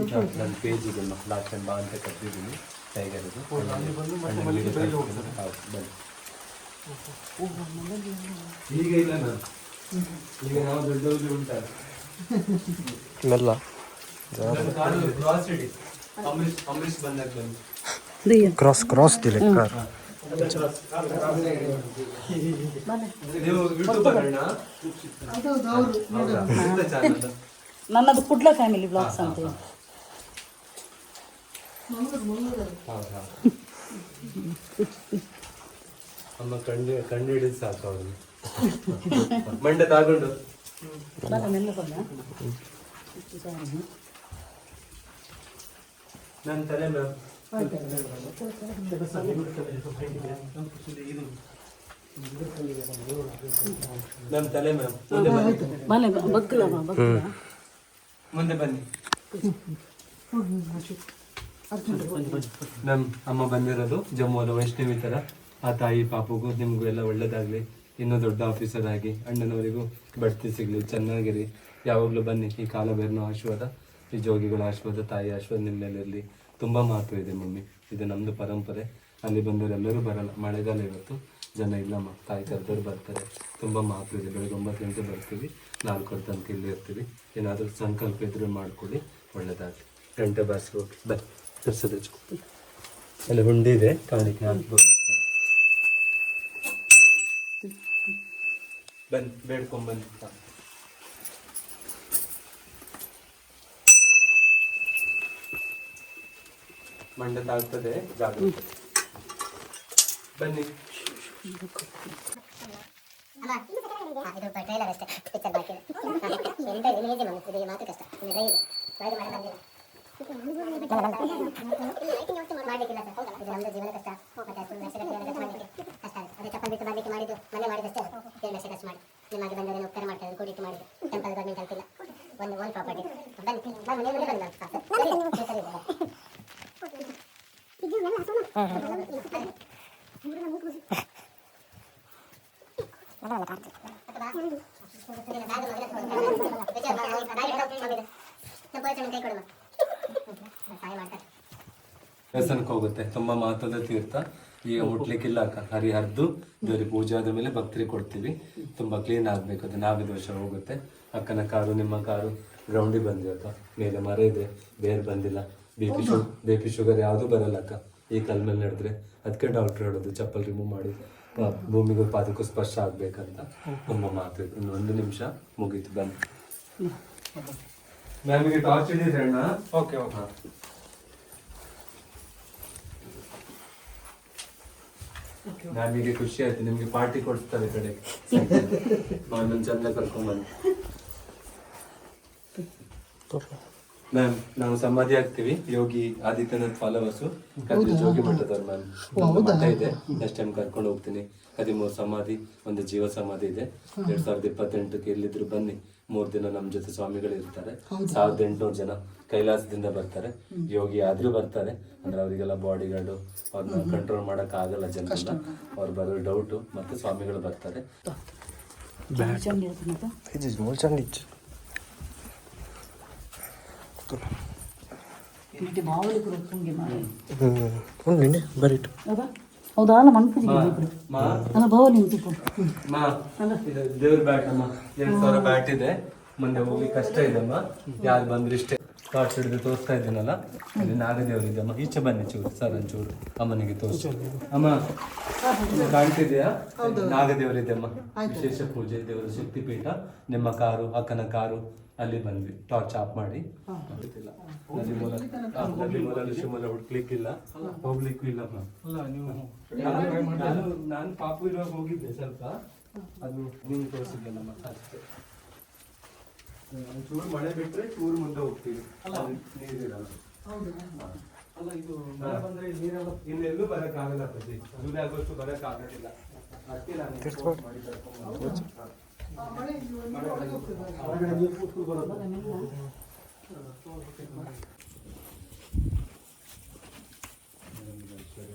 ನನ್ನ ಪೇಜ್ ಇದೆ ಲಾಸ್ಟ್ ಟೈಮ್ ಬಾ ಅಂತ ಕರೆದಿದ್ದೀನಿ. ಟೈಗರ್ ಇದು. ಹೌದು, ಬನ್ನಿ. ಈಗ ಇಲ್ಲ ಮ್ಯಾಮ್, ಈಗ ನಾವು ದೊಡ್ಡವರು ಉಂಟಲ್ಲ.
ಮೆಲ್ಲ.
ನನ್ನ ಕಾಲು ಕ್ರಾಸ್ ಇಡಿ. ಅಂಬರೀಷ್, ಅಂಬರೀಷ್ ಬಂದಾಗ ಬನ್ನಿ.
ಕ್ರಾಸ್ ಕ್ರಾಸ್ ದಿಲೆ ಕಾರ್.
ನೀವು ಯೂಟ್ಯೂಬರ್ ಅಣ್ಣ?
ಹೌದೌದು, ಅವರು.
ಹೌದಾ? ಎಂತ ಚಾನಲ್?
ನನ್ನದು ಕುಡ್ಲ ಫ್ಯಾಮಿಲಿ ಬ್ಲಾಗ್ಸ್ ಅಂತ ಹೇಳಿ.
ಹೌದಾ? ಅಮ್ಮ ಕಂಡು ಕಂಡು ಹಿಡಿದು ಸಾಕು ಅವ್ರನ್ನ. ಮಂಡೆ ತಾಗೊಂಡು.
ಬಲ್ಲ, ಮೆಲ್ಲ ಬಲ್ಲ.
ನನ್ನ ತಲೆ ಮ್ಯಾಮ್. ನಮ್ಮ ತಲೆ ಮ್ಯಾಮ್. ಮುಂದೆ ಬನ್ನಿ.
ಬಲ್ಲ, ಬಗ್ಗಲ ಬಾ, ಬಗ್ಗಲ.
ಮುಂದೆ ಬನ್ನಿ ಮ್ಯಾಮ್. ಅಮ್ಮ ಬಂದಿರೋದು ಜಮ್ಮು ಅಲ್ಲ, ವೈಷ್ಣವಿ ಥರ. ಆ ತಾಯಿ ಪಾಪುಗೂ ನಿಮಗೂ ಎಲ್ಲ ಒಳ್ಳೇದಾಗಲಿ. ಇನ್ನೂ ದೊಡ್ಡ ಆಫೀಸರ್ ಆಗಿ, ಅಣ್ಣನವರಿಗೂ ಬಡ್ತಿ ಸಿಗಲಿ. ಚೆನ್ನಾಗಿರಿ. ಯಾವಾಗಲೂ ಬನ್ನಿ. ಈ ಕಾಲಭೈರನ ಆಶೀರ್ವಾದ, ಈ ಜೋಗಿಗಳ ಆಶೀರ್ವಾದ, ತಾಯಿ ಆಶೀರ್ವಾದ ನಿಮ್ಮ ಮೇಲೆ ಇರಲಿ. ತುಂಬ ಮಹತ್ವ ಇದೆ ಮಮ್ಮಿ. ಇದು ನಮ್ಮದು ಪರಂಪರೆ. ಅಲ್ಲಿ ಬಂದವರೆಲ್ಲರೂ ಬರಲ್ಲ. ಮಳೆಗಾಲ ಇವತ್ತು, ಜನ ಇಲ್ಲಮ್ಮ. ತಾಯಿ ಕರೆದವ್ರು ಬರ್ತಾರೆ. ತುಂಬ ಮಹತ್ವ ಇದೆ. ಬೆಳಗ್ಗೆ 9 ಗಂಟೆ ಬರ್ತೀವಿ, 4 ತನಕ ಇಲ್ಲಿ ಇರ್ತೀವಿ. ಏನಾದರೂ ಸಂಕಲ್ಪ ಇದ್ದರೆ ಮಾಡ್ಕೊಳ್ಳಿ. ಒಳ್ಳೇದಾಗಲಿ. ಗಂಟೆ ಬಾರಿಸಿ ಹೋಗಿ ಬನ್ನಿ. ಪ್ರಸಾದ ಹಚ್ಕೊ. ಅಲ್ಲಿ ಹುಂಡಿ ಇದೆ, ಕಾಣಿಕೆ ಹಾಕ್ಬೋದು. ಬನ್ನಿ, ಬೇಡ್ಕೊಂಬನ್ನಿ. ಮಂಡೆ ತಾಗ್ತದೆ, ಜಾಗ್ರತೆ. ಬನ್ನಿ.
ಇದು ಟ್ರೈಲರ್ ಅಷ್ಟೇ, ಪಿಕ್ಚರ್ ಬಾಕಿ ಇದೆ. ಎಂತ ಇದು ಈಸಿ ಮಮ್ಮಿ, ಇದು ಮಾತ್ರ ಕಷ್ಟ. ಇನ್ನು ಡ್ರೈ ಇದೆ, ಇದು ಮಳೆ ಬಂದಿಲ್ಲ. ಮಾಡ್ಲಿಕ್ಕಿಲ್ಲ ಸರ್, ಇದು ನಮ್ದು ಜೀವನ ಕಷ್ಟ. ಮತ್ತೆ ಅಷ್ಟು ಲಕ್ಷ ಗಟ್ಟಲೆ ಖರ್ಚು ಮಾಡ್ಲಿಕ್ಕೆ ಕಷ್ಟ ಆಗುತ್ತೆ. ಅದೇ ಚಪ್ಪಲ್ ಬಿಟ್ಟು ಬರ್ಲಿಕ್ಕೆ ಮಾಡಿದ್ದು, ಮೊನ್ನೆ ಮಾಡಿದಷ್ಟೇ, 2 ಲಕ್ಷ ಖರ್ಚು ಮಾಡಿ. ನಿಮಗೆ ಬಂದವರೇನು ಉಪಕಾರ ಮಾಡ್ತಾರೆ, ಕೂಡಿಟ್ಟು ಮಾಡಿದ್ದು. ಟೆಂಪಲ್ ಗೌರ್ಮೆಂಟ್ ಅಂತಿಲ್ಲ, ಒಂದು ಓನ್ ಪ್ರಾಪರ್ಟಿ. ಬನ್ನಿ ಬನ್ನಿ, ಮನೆ ಮುಂದೆ ಬನ್ನಿ ಮ್ಯಾಮ್. ಹಾಂ ಸರ್, ಸರಿ ಸರಿ. ಸಹಾಯ ಮಾಡ್ತಾರೆ.
ದೇವಸ್ಥಾನಕ್ಕೆ ಹೋಗುತ್ತೆ. ತುಂಬಾ ಮಹತ್ವದ ತೀರ್ಥ. ಈಗ ಮುಟ್ಲಿಕ್ಕಿಲ್ಲ ಅಕ್ಕ. ಹರಿ ಹರಿದು ದೇವ್ರಿಗೆ ಪೂಜೆ ಆದ ಮೇಲೆ ಭಕ್ತರಿಗೆ ಕೊಡ್ತೀವಿ. ತುಂಬಾ ಕ್ಲೀನ್ ಆಗ್ಬೇಕು, ಅದು ನಾಗದೋಷ ಹೋಗುತ್ತೆ. ಅಕ್ಕನ ಕಾರು, ನಿಮ್ಮ ಕಾರು ಗ್ರೌಂಡಿಗೆ ಬಂದ್ವಿ ಅಕ್ಕ. ಮೇಲೆ ಮರ ಇದೆ, ಬೇರೆ ಬಂದಿಲ್ಲ. ಬಿ ಪಿ ಶುಗರ್ ಯಾವುದು ಬರಲ್ಲ ಅಕ್ಕ ಈ ಕಲ್ ಮೇಲೆ ನಡೆದ್ರೆ. ಅದಕ್ಕೆ ಡಾಕ್ಟರ್ ಹೇಳೋದು ಚಪ್ಪಲ್ ರಿಮೂವ್ ಮಾಡಿ ಭೂಮಿಗೂ ಪಾದಕ್ಕೂ ಸ್ಪರ್ಶ ಆಗ್ಬೇಕಂತ. ತುಂಬಾ ಮಾತು ಇದೆ. ಇನ್ನು ಒಂದು ನಿಮಿಷ, ಮುಗೀತು. ಬನ್ನಿ. ಮ್ಯಾಮಿಗೆ ಟಾರ್ಚ್ ಹಿಡಿದ್ರೆ ಅಣ್ಣ.
Okay okay.
ನಮಗೆ ಖುಷಿ ಆಯ್ತು, ನಿಮ್ಗೆ ಪಾರ್ಟಿ ಕೊಡ್ತಾರೆ ಕಡೆ. ಒಂದೊಂದು ಚಂದ ಕರ್ಕೊಂಡ್ಬಂದು. ಮ್ಯಾಮ್, ನಾವು ಸಮಾಧಿ ಆಗ್ತೀವಿ. ಯೋಗಿ ಆದಿತ್ಯನಾಥ್ ಫಾಲೋವರ್ಸ್, ಕದ್ರಿ ಜೋಗಿ ಮಠದವ್ರು ಮ್ಯಾಮ್. ಮಠ ಇದೆ, ನೆಕ್ಸ್ಟ್ ಟೈಮ್ ಕರ್ಕೊಂಡು ಹೋಗ್ತೀನಿ. 13 ಸಮಾಧಿ, ಒಂದು ಜೀವ ಸಮಾಧಿ ಇದೆ. 2028ಕ್ಕೆ ಎಲ್ಲಿದ್ರು ಬನ್ನಿ. 3 ದಿನ ನಮ್ಮ ಜೊತೆ ಸ್ವಾಮಿಗಳು ಇರ್ತಾರೆ. 1800 ಜನ ಕೈಲಾಸದಿಂದ ಬರ್ತಾರೆ. ಯೋಗಿ ಆದ್ರೂ ಬರ್ತಾರೆ. ಅಂದ್ರೆ ಅವರಿಗೆಲ್ಲ ಬಾಡಿ ಗಾರ್ಡು, ಅವ್ರನ್ನ ಕಂಟ್ರೋಲ್ ಮಾಡಕ್ ಆಗಲ್ಲ ಜನರನ್ನ. ಅವ್ರು ಬರೋ ಡೌಟು. ಮತ್ತೆ ಸ್ವಾಮಿಗಳು ಬರ್ತಾರೆ.
ಚಂಡಿ ಆತನಪ್ಪ.
ಮೂಲ್ಚಂಡಿ ಇಜ್ಜಿ.
ಇಟ್ಟು ಬಾವಲಿ ಕೂಡ ತುಂಗಿ ಮಾಡಿ.
ಉಂಡು ಬರಿಟು.
ಹೌದಾ ಹೌದಾ? ಅಲ್ಲ, ಮನ್ಪುಜಿ.
ಮಾ.
ಅಲ್ಲ, ಬಾವಲಿ ಉಂಟು.
ಮಾ, ಇದು ದೇವ್ರ ಬ್ಯಾಟ್ ಅಮ್ಮ. 2000 ಬ್ಯಾಟ್ ಇದೆ. ಮುಂದೆ ಹೋಗ್ಲಿಕ್ಕೆ ಕಷ್ಟ ಇದೆ ಅಮ್ಮ. ಯಾರು ಬಂದ್ರೆ ಇಷ್ಟೇ. ಟಾರ್ಚ್ ಹಿಡಿದು ತೋರಿಸ್ತಾ ಇದ್ದೀನಲ್ಲ, ಅಲ್ಲಿ ನಾಗದೇವರು ಇದೆ ಅಮ್ಮ. ಈಚೆ ಬನ್ನಿ ಚೂರು ಸರ್, ಒಂಚೂರು ಅಮ್ಮನಿಗೆ ತೋರಿಸು. ಅಮ್ಮ, ಇದು ಕಾಣ್ತಿದ್ಯಾ? ನಾಗದೇವರು ಇದೆ ಅಮ್ಮ. ವಿಶೇಷ ಪೂಜೆ, ದೇವರ ಶಕ್ತಿಪೀಠ. ನಿಮ್ಮ ಕಾರು, ಅಕ್ಕನ ಕಾರು ಅಲ್ಲಿ ಬಂದ್ವಿ. ಟಾರ್ಚ್ ಆಫ್ ಮಾಡಿ. ಗೊತ್ತಿಲ್ಲ. ನದಿ ಮೂಲ, ನದಿ ಮೂಲ, ಋಷಿ ಮೂಲ ಹುಡ್ಕ್ಲಿಕ್ಕಿಲ್ಲ, ಹೋಗ್ಲಿಕ್ಕೂ ಇಲ್ಲ ಅಮ್ಮ.
ಅಲ್ಲ, ನೀವು
ನಾನು ನಾನು ನಾನು ಪಾಪು ಇರುವಾಗ ಹೋಗಿದ್ದೆ ಸ್ವಲ್ಪ. ಅದು ನಿಮ್ಗೆ ತೋರಿಸಿದ್ದೆ ನಮ್ಮ ಅಷ್ಟೇ. ಚೂರು ಮಳೆ ಬಿಟ್ರೆ ಚೂರು ಮುಂದೆ ಹೋಗ್ತೀವಿ, ಅದು ನೀರಿರಲ್ಲ.
ಅಲ್ಲ, ಇದು ಮಳೆ ಬಂದ್ರೆ ನೀರೆಲ್ಲ
ಇನ್ನೆಲ್ಲೂ ಬರಕ್ಕಾಗಲ್ಲ ಅಪ್ಪಾಜಿ. ಜುಲೈ ಆಗಸ್ಟ್ ಬರಕ್ಕಾಗೋದಿಲ್ಲ. ಅದಕ್ಕೆ ನಾನು ಫೋನ್ ಮಾಡಿ ಕರ್ಕೊಂಡ್ ಬಂದೆ.
ಮಳೆ ನೀರು ಒಳಗೆ ಹೋಗ್ತದೆ.
ಹೊರಗಡೆ ನೀರು ಕೂತ್ಕೊಂಡು ಬರೋದು.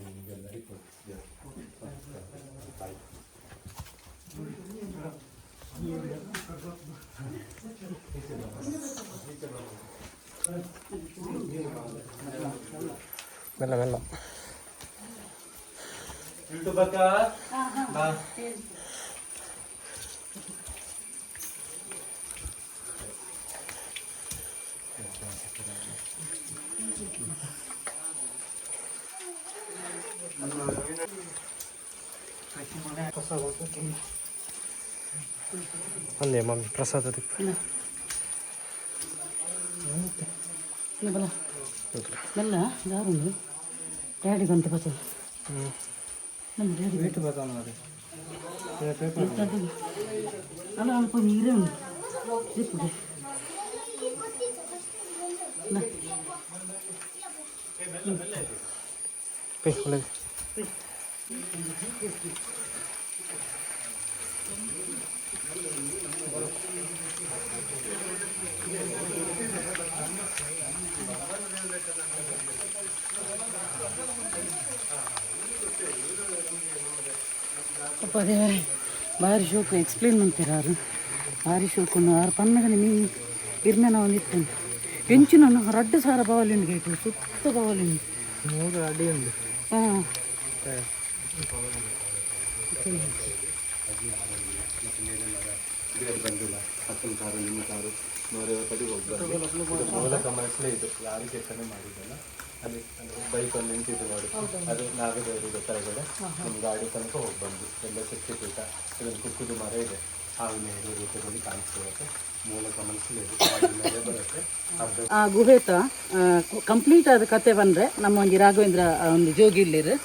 ನಿಮ್ಗೆಲ್ಲರಿಗೂ ಕೊಡ್ತಿದ್ದೆ. ಆಯ್ತು.
ಮೆಲ್ಲ ಮೆಲ್ಲ.
ಯೂಟ್ಯೂಬ್ ಅಕ್ಕ, ಬಾ.
ಅಂದೆ ಮಮ್ಮಿ, ಪ್ರಸಾದ ದಿಕ್ಕು.
ಬಲ ಮೆಲ್ಲ, ದಾರುಂಡು. ಡ್ಯಾಡಿ ಬಂತು ಬರ್ತದೆ ನಮ್ಮ ಡ್ಯಾಡಿ. ಅಲ್ಲ, ಅಲ್ಪ ನೀರೇ ಉಂಟು. ದಿಪ್ಪುಗೆ.
ಒಳ್ಳೆ.
ಅಪ್ಪ ದೇವರೇ, ಭಾರಿ ಶೋಕು. ಎಕ್ಸ್ಪ್ಲೇನ್ ಮಾಡ್ತೀರ ಆರು. ಭಾರಿ ಶೋಕು. ಆರು ಪನ್ನಗನೆ ಮೀ ಇರ್ನೆ ನಾವು ಒಂದಿತ್ತು ಎಂಚು. ನಾನು ರಡ್ಡು ಸಾರ ಬಾವಲಿ ಉಂಟು ಗೇಟು ಸುತ್ತ ಬಾವಲಿ ಉಂಟು.
100 ಅಡಿ ಉಂಟು.
ಹಾಂ.
ಬೇರೆ ಬಂದಿಲ್ಲ. ಅಕ್ಕನ ಕಾರು, ನಿಮ್ಮ ಕಾರು 150 ಅಡಿ ಹೋಗ್ಬಾರ್ದು. ಇದು ಮೂಲ ಕಮರ್ಷಿಯಲ್. ಇದು ಯಾರು ಕೆತ್ತನೆ ಮಾಡಿದ್ದಲ್ಲ. ಅಲ್ಲಿ ಬೈಕ್ ಒಂದು ನಿಂತಿದೆ ನೋಡಿ, ಅದು ನಾಗದೇವರಿಗೆ ಕೆಳಗಡೆ. ನಿಮ್ಮ ಗಾಡಿ ತನಕ ಹೋಗಿ ಬಂದ್ವಿ. ಎಲ್ಲ ಶಕ್ತಿಪೀಠ. ಇದೊಂದು ಕುಕ್ಕುದು ಮರ ಇದೆ. ಹಾವಿನ ಇರೋ ರೂಪದಲ್ಲಿ ಕಾಣಿಸ್ಕೊಳ್ಳುತ್ತೆ. ಮೂಲ ಕಮಲಶಿಲೆ ಇದು ಹಾವಿನ ಮೇಲೆ ಬರುತ್ತೆ ಅರ್ಧ.
ಆ ಗುಹೆತ ಕಂಪ್ಲೀಟ್ ಆದ ಕತೆ ಬಂದ್ರೆ ನಮ್ಮ ಒಂಜಿ ರಾಘವೇಂದ್ರ ಒಂದು ಜೋಗಿ ಇಲ್ಲಿರು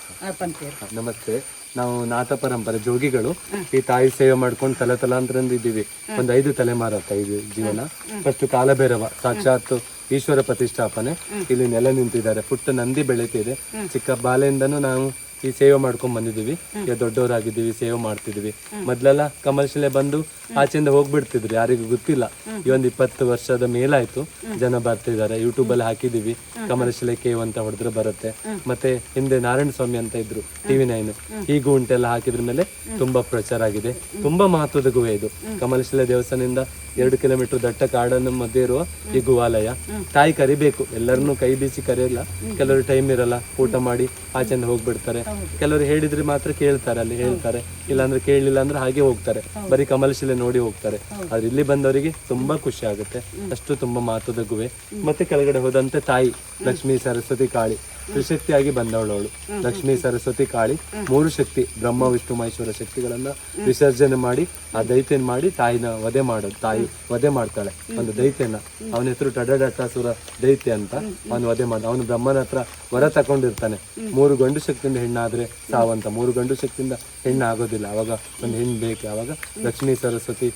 ಪಂತೇರು.
ನಮಸ್ತೆ, ನಾವು ನಾಥ ಪರಂಪರೆ ಜೋಗಿಗಳು. ಈ ತಾಯಿ ಸೇವೆ ಮಾಡ್ಕೊಂಡು ತಲೆ ತಲಾಂತರಿಂದ ಇದ್ದೀವಿ. ಒಂದು 5 ತಲೆಮಾರು ಆಗ್ತಾ ಇದು ಜೀವನ. ಫಸ್ಟ್ ಕಾಲಭೈರವ ಸಾಕ್ಷಾತ್ ಈಶ್ವರ ಪ್ರತಿಷ್ಠಾಪನೆ ಇಲ್ಲಿ ನೆಲೆ ನಿಂತಿದ್ದಾರೆ. ಪುಟ್ಟ ನಂದಿ ಬೆಳೀತಿದೆ. ಚಿಕ್ಕ ಬಾಲೆಯಿಂದನೂ ನಾವು ಈ ಸೇವೆ ಮಾಡ್ಕೊಂಡ್ ಬಂದಿದ್ದೀವಿ. ಈಗ ದೊಡ್ಡವರಾಗಿದ್ದೀವಿ, ಸೇವೆ ಮಾಡ್ತಿದೀವಿ. ಮೊದ್ಲೆಲ್ಲ ಕಮಲ್ಶಿಲೆ ಬಂದು ಆಚೆಯಿಂದ ಹೋಗ್ಬಿಡ್ತಿದ್ರು, ಯಾರಿಗೂ ಗೊತ್ತಿಲ್ಲ. ಈ ಒಂದು 20 ವರ್ಷದ ಮೇಲಾಯ್ತು ಜನ ಬರ್ತಿದ್ದಾರೆ. ಯೂಟ್ಯೂಬ್ ಅಲ್ಲಿ ಹಾಕಿದೀವಿ, ಕಮಲಶಿಲೆ ಕೇವ್ ಅಂತ ಹೊಡೆದ್ರೆ ಬರುತ್ತೆ. ಮತ್ತೆ ಹಿಂದೆ ನಾರಾಯಣ ಸ್ವಾಮಿ ಅಂತ ಇದ್ರು, TV9, ಈ ಉಂಟೆಲ್ಲ ಹಾಕಿದ್ರ ಮೇಲೆ ತುಂಬಾ ಪ್ರಚಾರ ಆಗಿದೆ. ತುಂಬಾ ಮಹತ್ವದ ಗುಹೆ ಇದು. ಕಮಲಶಿಲೆ ದೇವಸ್ಥಾನದಿಂದ 2 ಕಿಲೋಮೀಟರ್ ದಟ್ಟ ಕಾಡನ್ನು ಮಧ್ಯೆ ಇರುವ ಈ ಗುಹಾಲಯ. ತಾಯಿ ಕರಿಬೇಕು, ಎಲ್ಲರನ್ನೂ ಕೈ ಬೀಸಿ ಕರೆಯಲ್ಲ. ಕೆಲವರು ಟೈಮ್ ಇರಲ್ಲ, ಊಟ ಮಾಡಿ ಆಚೆಯಿಂದ ಹೋಗ್ಬಿಡ್ತಾರೆ. ಕೆಲವರು ಹೇಳಿದ್ರೆ ಮಾತ್ರ ಕೇಳ್ತಾರೆ, ಅಲ್ಲಿ ಹೇಳ್ತಾರೆ. ಇಲ್ಲಾಂದ್ರೆ ಕೇಳಲಿಲ್ಲ ಅಂದ್ರೆ ಹಾಗೆ ಹೋಗ್ತಾರೆ, ಬರೀ ಕಮಲಶಿಲೆ ನೋಡಿ ಹೋಗ್ತಾರೆ. ಆದ್ರೆ ಇಲ್ಲಿ ಬಂದವರಿಗೆ ತುಂಬಾ ಖುಷಿ ಆಗುತ್ತೆ. ಅಷ್ಟು ತುಂಬಾ ಮಹತ್ವದ ಗುಹೆ. ಮತ್ತೆ ಕೆಳಗಡೆ ಹೋದಂತೆ ತಾಯಿ ಲಕ್ಷ್ಮೀ ಸರಸ್ವತಿ ಕಾಳಿ ತ್ರಿಶಕ್ತಿಯಾಗಿ ಬಂದವಳು ಅವಳು. ಲಕ್ಷ್ಮೀ ಸರಸ್ವತಿ ಕಾಳಿ 3 ಶಕ್ತಿ, ಬ್ರಹ್ಮ ವಿಷ್ಣು ಮಹೇಶ್ವರ ಶಕ್ತಿಗಳನ್ನ ವಿಸರ್ಜನೆ ಮಾಡಿ ಆ ದೈತ್ಯನ ಮಾಡಿ ತಾಯಿನ ವಧೆ ಮಾಡೋದು. ತಾಯಿ ವಧೆ ಮಾಡ್ತಾಳೆ ಒಂದು ದೈತ್ಯನ. ಅವನ ಹೆಸರು ಟಡಡಟಾಸುರ ದೈತ್ಯ ಅಂತ. ಅವನು ವಧೆ ಮಾಡ ಅವನು ಬ್ರಹ್ಮನ ಹತ್ರ ವರ ತಕೊಂಡಿರ್ತಾನೆ. 3 ಗಂಡು ಶಕ್ತಿಯಿಂದ ಹೆಣ್ಣಾದ್ರೆ ಸಾವಂತ, 3 ಗಂಡು ಶಕ್ತಿಯಿಂದ ಹೆಣ್ಣು ಆಗೋದಿಲ್ಲ. ಅವಾಗ ಒಂದು ಹೆಣ್ಣು ಬೇಕು. ಅವಾಗ ಲಕ್ಷ್ಮೀ ಸರಸ್ವತಿ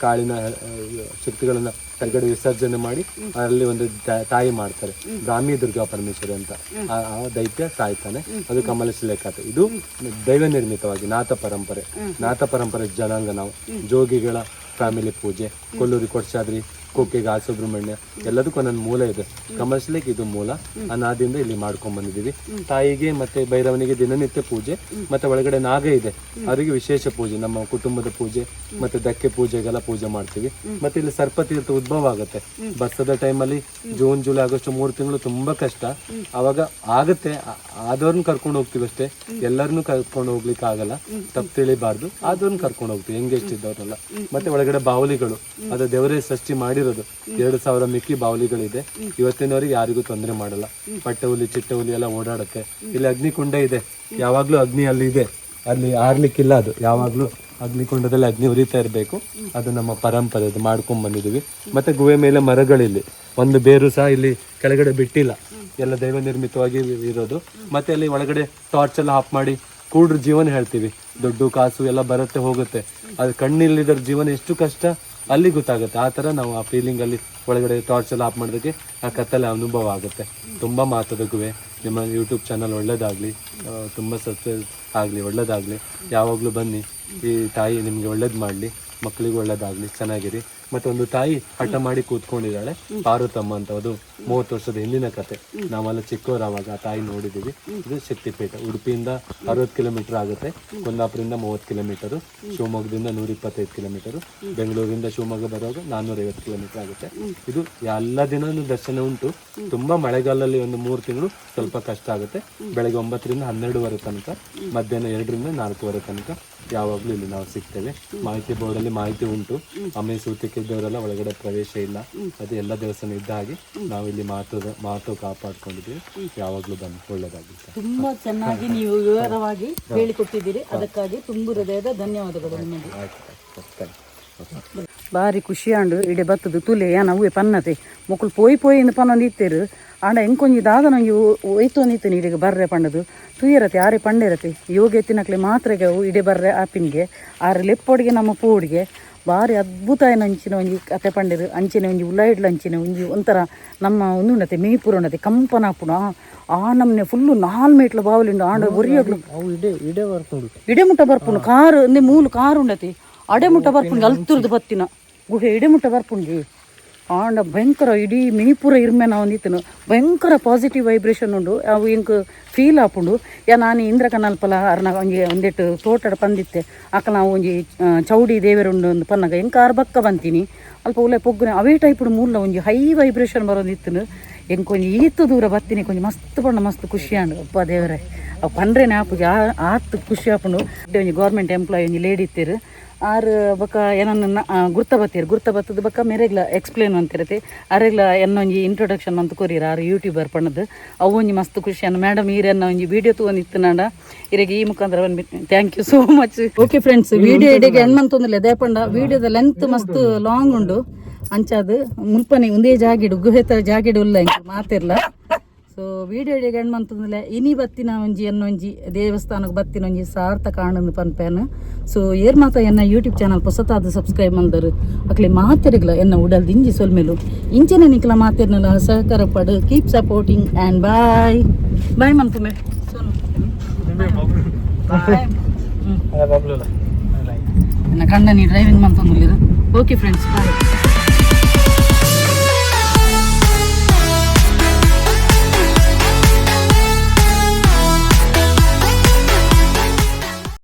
ಕಾಳಿನ ಶಕ್ತಿಗಳನ್ನ ಕೆಳಗಡೆ ವಿಸರ್ಜನೆ ಮಾಡಿ ಅಲ್ಲಿ ಒಂದು ತಾಯಿ ಮಾಡ್ತಾರೆ, ಬ್ರಾಹ್ಮಿ ದುರ್ಗಾ ಪರಮೇಶ್ವರಿ ಅಂತ. ಆ ದೈತ್ಯ ಸಾಯ್ತಾನೆ. ಅದು ಕಮಲಶಿಲೆ ಕಥೆ. ಇದು ದೈವ ನಿರ್ಮಿತವಾಗಿ ನಾಥ ಪರಂಪರೆ, ನಾಥ ಪರಂಪರೆ ಜನಾಂಗ ನಾವು. ಜೋಗಿಗಳ ಫ್ಯಾಮಿಲಿ ಪೂಜೆ, ಕೊಲ್ಲೂರಿ ಕೊಡ್ಚಾದ್ರಿ, ಕುಕ್ಕೆಗೆ ಸುಬ್ರಹ್ಮಣ್ಯ, ಎಲ್ಲದಕ್ಕೂ ಒಂದೊಂದು ಮೂಲ ಇದೆ. ಕಮಲಶಿಲೆಗೆ ಇದು ಮೂಲ. ಅನಾದಿಯಿಂದ ಇಲ್ಲಿ ಮಾಡ್ಕೊಂಡ್ ಬಂದಿದ್ದೀವಿ. ತಾಯಿಗೆ ಮತ್ತೆ ಭೈರವನಿಗೆ ದಿನನಿತ್ಯ ಪೂಜೆ. ಮತ್ತೆ ಒಳಗಡೆ ನಾಗ ಇದೆ, ಅವರಿಗೆ ವಿಶೇಷ ಪೂಜೆ, ನಮ್ಮ ಕುಟುಂಬದ ಪೂಜೆ ಮತ್ತೆ ದಕ್ಕೆ ಪೂಜೆಗೆಲ್ಲ ಪೂಜೆ ಮಾಡ್ತೀವಿ. ಮತ್ತೆ ಇಲ್ಲಿ ಸರ್ಪತೀರ್ಥ ಉದ್ಭವ ಆಗುತ್ತೆ ಬರ್ಸದ ಟೈಮಲ್ಲಿ. June July August 3 ತಿಂಗಳು ತುಂಬಾ ಕಷ್ಟ. ಅವಾಗ ಆಗುತ್ತೆ. ಆದವ್ರನ್ನ ಕರ್ಕೊಂಡು ಹೋಗ್ತೀವಿ ಅಷ್ಟೇ, ಎಲ್ಲರನ್ನೂ ಕರ್ಕೊಂಡು ಹೋಗ್ಲಿಕ್ಕೆ ಆಗಲ್ಲ, ತಪ್ಪು ತಿಳಿಬಾರ್ದು. ಆದವ್ರನ್ನ ಕರ್ಕೊಂಡು ಹೋಗ್ತೀವಿ, ಎಂಗೇಜ್ ಇದ್ದವ್ರನ್ನೆಲ್ಲ. ಮತ್ತೆ ಒಳಗಡೆ ಬಾವಲಿಗಳು, ಅದು ದೇವರೇ ಸೃಷ್ಟಿ ಮಾಡಿರೋದು. 2000 ಮಿಕ್ಕಿ ಬಾವಲಿಗಳಿದೆ. ಇವತ್ತಿನವರೆಗೆ ಯಾರಿಗೂ ತೊಂದರೆ ಮಾಡಲ್ಲ. ಪಟ್ಟೆ ಹುಲಿ ಚಿಟ್ಟೆ ಹುಲಿ ಎಲ್ಲ ಓಡಾಡುತ್ತೆ. ಇಲ್ಲಿ ಅಗ್ನಿಕುಂಡ ಇದೆ, ಯಾವಾಗ್ಲೂ ಅಗ್ನಿ ಅಲ್ಲಿ ಇದೆ, ಅಲ್ಲಿ ಆರ್ಲಿಕ್ಕಿಲ್ಲ. ಅದು ಯಾವಾಗ್ಲೂ ಅಗ್ನಿಕುಂಡದಲ್ಲಿ ಅಗ್ನಿ ಉರಿತಾ ಇರಬೇಕು. ಅದು ನಮ್ಮ ಪರಂಪರೆ, ಅದು ಮಾಡ್ಕೊಂಡ್ ಬಂದಿದ್ದೀವಿ. ಮತ್ತೆ ಗುಹೆ ಮೇಲೆ ಮರಗಳಿಲ್ಲಿ ಒಂದು ಬೇರು ಸಹ ಇಲ್ಲಿ ಕೆಳಗಡೆ ಬಿಟ್ಟಿಲ್ಲ, ಎಲ್ಲ ದೈವ ನಿರ್ಮಿತವಾಗಿ ಇರೋದು. ಮತ್ತೆ ಅಲ್ಲಿ ಒಳಗಡೆ ಟಾರ್ಚ್ ಎಲ್ಲ ಆಫ್ ಮಾಡಿ ಕೂಡ್ರ ಜೀವನ ಹೇಳ್ತೀವಿ. ದುಡ್ಡು ಕಾಸು ಎಲ್ಲ ಬರುತ್ತೆ ಹೋಗುತ್ತೆ, ಅದು ಕಣ್ಣಿಲ್ಲದರ ಜೀವನ ಎಷ್ಟು ಕಷ್ಟ ಅಲ್ಲಿ ಗೊತ್ತಾಗುತ್ತೆ. ಆ ಥರ ನಾವು ಆ ಫೀಲಿಂಗಲ್ಲಿ ಒಳಗಡೆ ಟಾರ್ಚ್ ಎಲ್ಲ ಆಫ್ ಮಾಡೋದಕ್ಕೆ ಆ ಕತ್ತಲೆ ಅನುಭವ ಆಗುತ್ತೆ. ತುಂಬ ಮಹತ್ವದ ಗುಹೆ. ನಿಮ್ಮ ಯೂಟ್ಯೂಬ್ ಚಾನಲ್ ಒಳ್ಳೇದಾಗಲಿ, ತುಂಬ ಸಕ್ಸಸ್ ಆಗಲಿ, ಒಳ್ಳೇದಾಗಲಿ. ಯಾವಾಗಲೂ ಬನ್ನಿ. ಈ ತಾಯಿ ನಿಮಗೆ ಒಳ್ಳೇದು ಮಾಡಲಿ, ಮಕ್ಕಳಿಗೂ ಒಳ್ಳೇದಾಗಲಿ, ಚೆನ್ನಾಗಿರಿ. ಮತ್ತು ಒಂದು ತಾಯಿ ಹಠ ಮಾಡಿ ಕೂತ್ಕೊಂಡಿದ್ದಾಳೆ, ಪಾರ್ವತಮ್ಮ ಅಂತ. ಅದು 30 ವರ್ಷದ ಹಿಂದಿನ ಕತೆ. ನಾವೆಲ್ಲ ಚಿಕ್ಕವರು ಅವಾಗ ಆ ತಾಯಿ ನೋಡಿದ್ದೀವಿ. ಇದು ಶಕ್ತಿಪೀಠ. ಉಡುಪಿಯಿಂದ 60 ಕಿಲೋಮೀಟರ್ ಆಗುತ್ತೆ, ಕುಂದಾಪುರದಿಂದ 30 ಕಿಲೋಮೀಟರು, ಶಿವಮೊಗ್ಗದಿಂದ 125 ಕಿಲೋಮೀಟರು, ಬೆಂಗಳೂರಿಂದ ಶಿವಮೊಗ್ಗ ಬರುವಾಗ 450 ಕಿಲೋಮೀಟರ್ ಆಗುತ್ತೆ. ಇದು ಎಲ್ಲ ದಿನನೂ ದರ್ಶನ ಉಂಟು. ತುಂಬ ಮಳೆಗಾಲದಲ್ಲಿ ಒಂದು 3 ತಿಂಗಳು ಸ್ವಲ್ಪ ಕಷ್ಟ ಆಗುತ್ತೆ. ಬೆಳಗ್ಗೆ 9 ರಿಂದ 12:30 ತನಕ, ಮಧ್ಯಾಹ್ನ 2 ರಿಂದ 4:30 ತನಕ ಯಾವಾಗಲೂ ಇಲ್ಲಿ ನಾವು ಸಿಗ್ತೇವೆ. ಮಾಹಿತಿ ಬೋರ್ಡಲ್ಲಿ ಮಾಹಿತಿ ಉಂಟು. ಆಮೇಲೆ ಸೂತಿಕ್ಕಿದ್ದವರೆಲ್ಲ ಒಳಗಡೆ ಪ್ರವೇಶ ಇಲ್ಲ. ಅದು ಎಲ್ಲ ದೇವಸ್ಥಾನ ಇದ್ದ ಹಾಗೆ ನಾವು ಇಲ್ಲಿ ಮಹತ್ವ ಕಾಪಾಡ್ಕೊಂಡಿದ್ದೀವಿ. ಯಾವಾಗಲೂ ಬನ್ನಿ, ಒಳ್ಳೇದಾಗುತ್ತೆ.
ತುಂಬಾ ಚೆನ್ನಾಗಿ ನೀವು ವಿವರವಾಗಿ ಹೇಳಿಕೊಟ್ಟಿದ್ದೀರಿ, ಅದಕ್ಕಾಗಿ ತುಂಬು ಹೃದಯದ ಧನ್ಯವಾದಗಳು ನಿಮಗೆ.
ಆಯ್ತು.
ಬಾರಿ ಖುಷಿ ಆಂಡು ಇಡೆ ಬತ್ತದು ತುಲೆ ಯಾನ್ ಅವ್ವೆ ಪನ್ನತೆ ಮೊಕುಲು ಪೋಯಿ ಪೋಯಿ ಇಂದು ಪನ್ನೊಂದು ಇತ್ತೇರು. ಆಂಡ ಎಂಕೊಂಜಿ ದಾದ ನಂಗೆ ಒಯ್ತೊಂದಿತ್ತು ಇಡೆಗೆ ಬರ್ರೆ ಪಂಡದು ತುಯ್ಯರತೆ ಆರೆ ಪಂಡೆರತೆ ಯೋಗ ಎತ್ತಿನಕ್ಲೆ ಮಾತ್ರೆಗೆ ಅವು ಇಡೆ ಬರ್ರೆ ಆಪಿನ್ಗೆ ಆರೆ ಲೆಪ್ಪೊಡಿಗೆ ನಮ್ಮ ಪೋಡಿಗೆ ಬಾರಿ ಅದ್ಭುತ ಏನ ಅಂಚಿನ ಒಂಜಿ ಕತೆ ಪಂಡೆರು ಅಂಚಿನ ಒಂಜಿ ಉಲಾಯಿಡ್ಲ ಅಂಚಿನ ಒಂಜಿ ಒಂಥರ ನಮ್ಮ ಒಂದು ಉಂಡತೆ ಮೇಪುರ ಉಂಡತೆ ಕಂಪನ ಆಪುಣ ಆ ನಮ್ನೆ ಫುಲ್ಲು 4 ಮೀಟ್ಲ ಬಾವಲಿಂಡು ಆಂಡ ಒರಿಯೋಗ್ಲು
ಇಡೆ ಬರ್ಕೊಂಡು
ಇಡೆ ಮುಟ್ಟ ಬರ್ಪುಂಡು ಕಾರು ಅಂದೆ ಮೂಲು ಕಾರು ಉಂಡತಿ ಅಡೆ ಮುಟ್ಟ ಬರ್ಪುಂಡು ಅಲ್ತುರ್ದು ಬತ್ತಿನ ಗುಹೆ ಇಡೆ ಮುಟ್ಟ ಬರ್ಪುಂಡು ಆಂಡ ಭಯಂಕರ ಇಡೀ ಮೇಪುರ ಇರ್ಮೆ ನಾವು ಒಂದಿತ್ತನು ಭಯಂಕರ ಪಾಸಿಟಿವ್ ವೈಬ್ರೇಷನ್ ಉಂಡು ಅವು ಇಂಕ್ ಫೀಲ್ ಆಪುಂಡು. ಯಾ ನಾನು ಇಂದ್ರ ಕನಲ್ಪಲ ಅರ್ನ ಒಂಜಿ ಒಂದೆಟ್ಟು ತೋಟಡ ಪಂದಿತ್ತೆ ಅಕ್ಕ ನಾವು ಒಂಜಿ ಚೌಡಿ ದೇವರುಂಡು ಒಂದು ಪನ್ನಗ ಎಂಕ ಆರ್ ಬಕ್ಕ ಬಂತೀನಿ ಅಲ್ಪ ಉಲ್ಲ ಪೊಗ್ಗುನೆ ಅವೇ ಟೈಪುಡು ಮೂಲ ಒಂಜಿ ಹೈ ವೈಬ್ರೇಷನ್ ಬರೋದಿತ್ತನು. ಎಂಕೊಂಜಿ ಈತ್ ದೂರ ಬತ್ತಿನಿ ಕೊಂಚ ಮಸ್ತ್ ಪಂಡ ಮಸ್ತ್ ಖುಷಿ ಆಂಡ್. ಅಪ್ಪ ದೇವರೇ, ಅವು ಪಂಡ್ರೇನೆ ಆಪುಜಿ, ಆತ್ ಖುಷಿ ಆಪುಂಡು. ಒಂಜಿ ಗೌರ್ಮೆಂಟ್ ಎಂಪ್ಲಾಯ್ ಒಂಜಿ ಲೇಡಿ ಇತ್ತೆರ್ ಆರ್. ಬೊಕ್ಕ ಏನನ್ನ ಗುರ್ತ ಬತ್ತೀರ್, ಗುರ್ತ ಬತ್ತದ ಬೊಕ್ಕ ಮೆರೆಗ್ಲ ಎಕ್ಸ್ಪ್ಲೇನ್ ಅಂತಿರತೆ. ಅರೆಗ್ಲ ಎನ್ನೊಂಜಿ ಇಂಟ್ರೊಡಕ್ಷನ್ ಅಂತ ಕೊರಿಯರ್, ಆರ್ ಯೂಟ್ಯೂಬರ್ ಪಣ್ಣದು. ಅವು ಒಂಜಿ ಮಸ್ತ್ ಖುಷಿ ಅನ್ನ. ಮೇಡಮ್, ಈರೆನ್ನ ಒಂಜಿ ವಿಡಿಯೋ ತೂವೊಂದಿತ್ತನಾಂಡ ಇರೆಗೆ ಈ ಮುಖಾಂತರ thank you so much. Okay friends, video ಇಡೆಗೆ ಎಂಡ್ ಮಂತೊಂದಿಲ್ಲ. ದೇಪಂಡ ವಿಡಿಯೋದ ಲೆಂತ್ ಮಸ್ತ್ ಲಾಂಗ್ ಉಂಡು. ಅಂಚಾದ್ ಮುಲ್ಪನೆ ಒಂದೇ ಜಾಗಿಡು ಗುಹೆತ ಜಾಗಿಡು ಉಲ್ಲ ಎಂಕ್ ಮಾತಿರ್ಲ. ಸೊ ವಿಡಿಯೋ ಇಡೆಗೆ ಎಂಡ್ ಮಂತೊಂದಿಲ್ಲ. ಇನಿ ಬತ್ತಿನ ಒಂಜಿ ಎನ್ನೊಂಜಿ ದೇವಸ್ಥಾನಕ್ಕೆ ಬತ್ತಿನ ಒಂಜಿ ಸಾರ್ಥಕ ಆಂಡ್ ಪನ್ಪೇನು. ಸೊ ಏರ್ ಮಾತ ಎನ್ನ ಯೂಟ್ಯೂಬ್ ಚಾನಲ್ ಪೊಸತಾದ ಸಬ್ಸ್ಕ್ರೈಬ್ ಮಲ್ದರು, ಅಕ್ಲೆ ಮಾತೆರಿಗ್ಲ ಎನ್ನ ಉಡಲ್ ದಿಂಜಿ ಸೊಲ್ಮೆಲು. ಇಂಚನೆ ನಿಕ್ಲ ಮಾತೆರ್ನಲ ಸಹಕಾರ ಪಡು. Keep supporting and bye bye. ಮನ್ಪುಮೆ Sonu. ಬಾಯ್. ನನ್ನ ಕಂಡನಿ ಡ್ರೈವಿಂಗ್ ಮಂತೊಂದುಲ್ಲೆರ್. Okay friends, bye.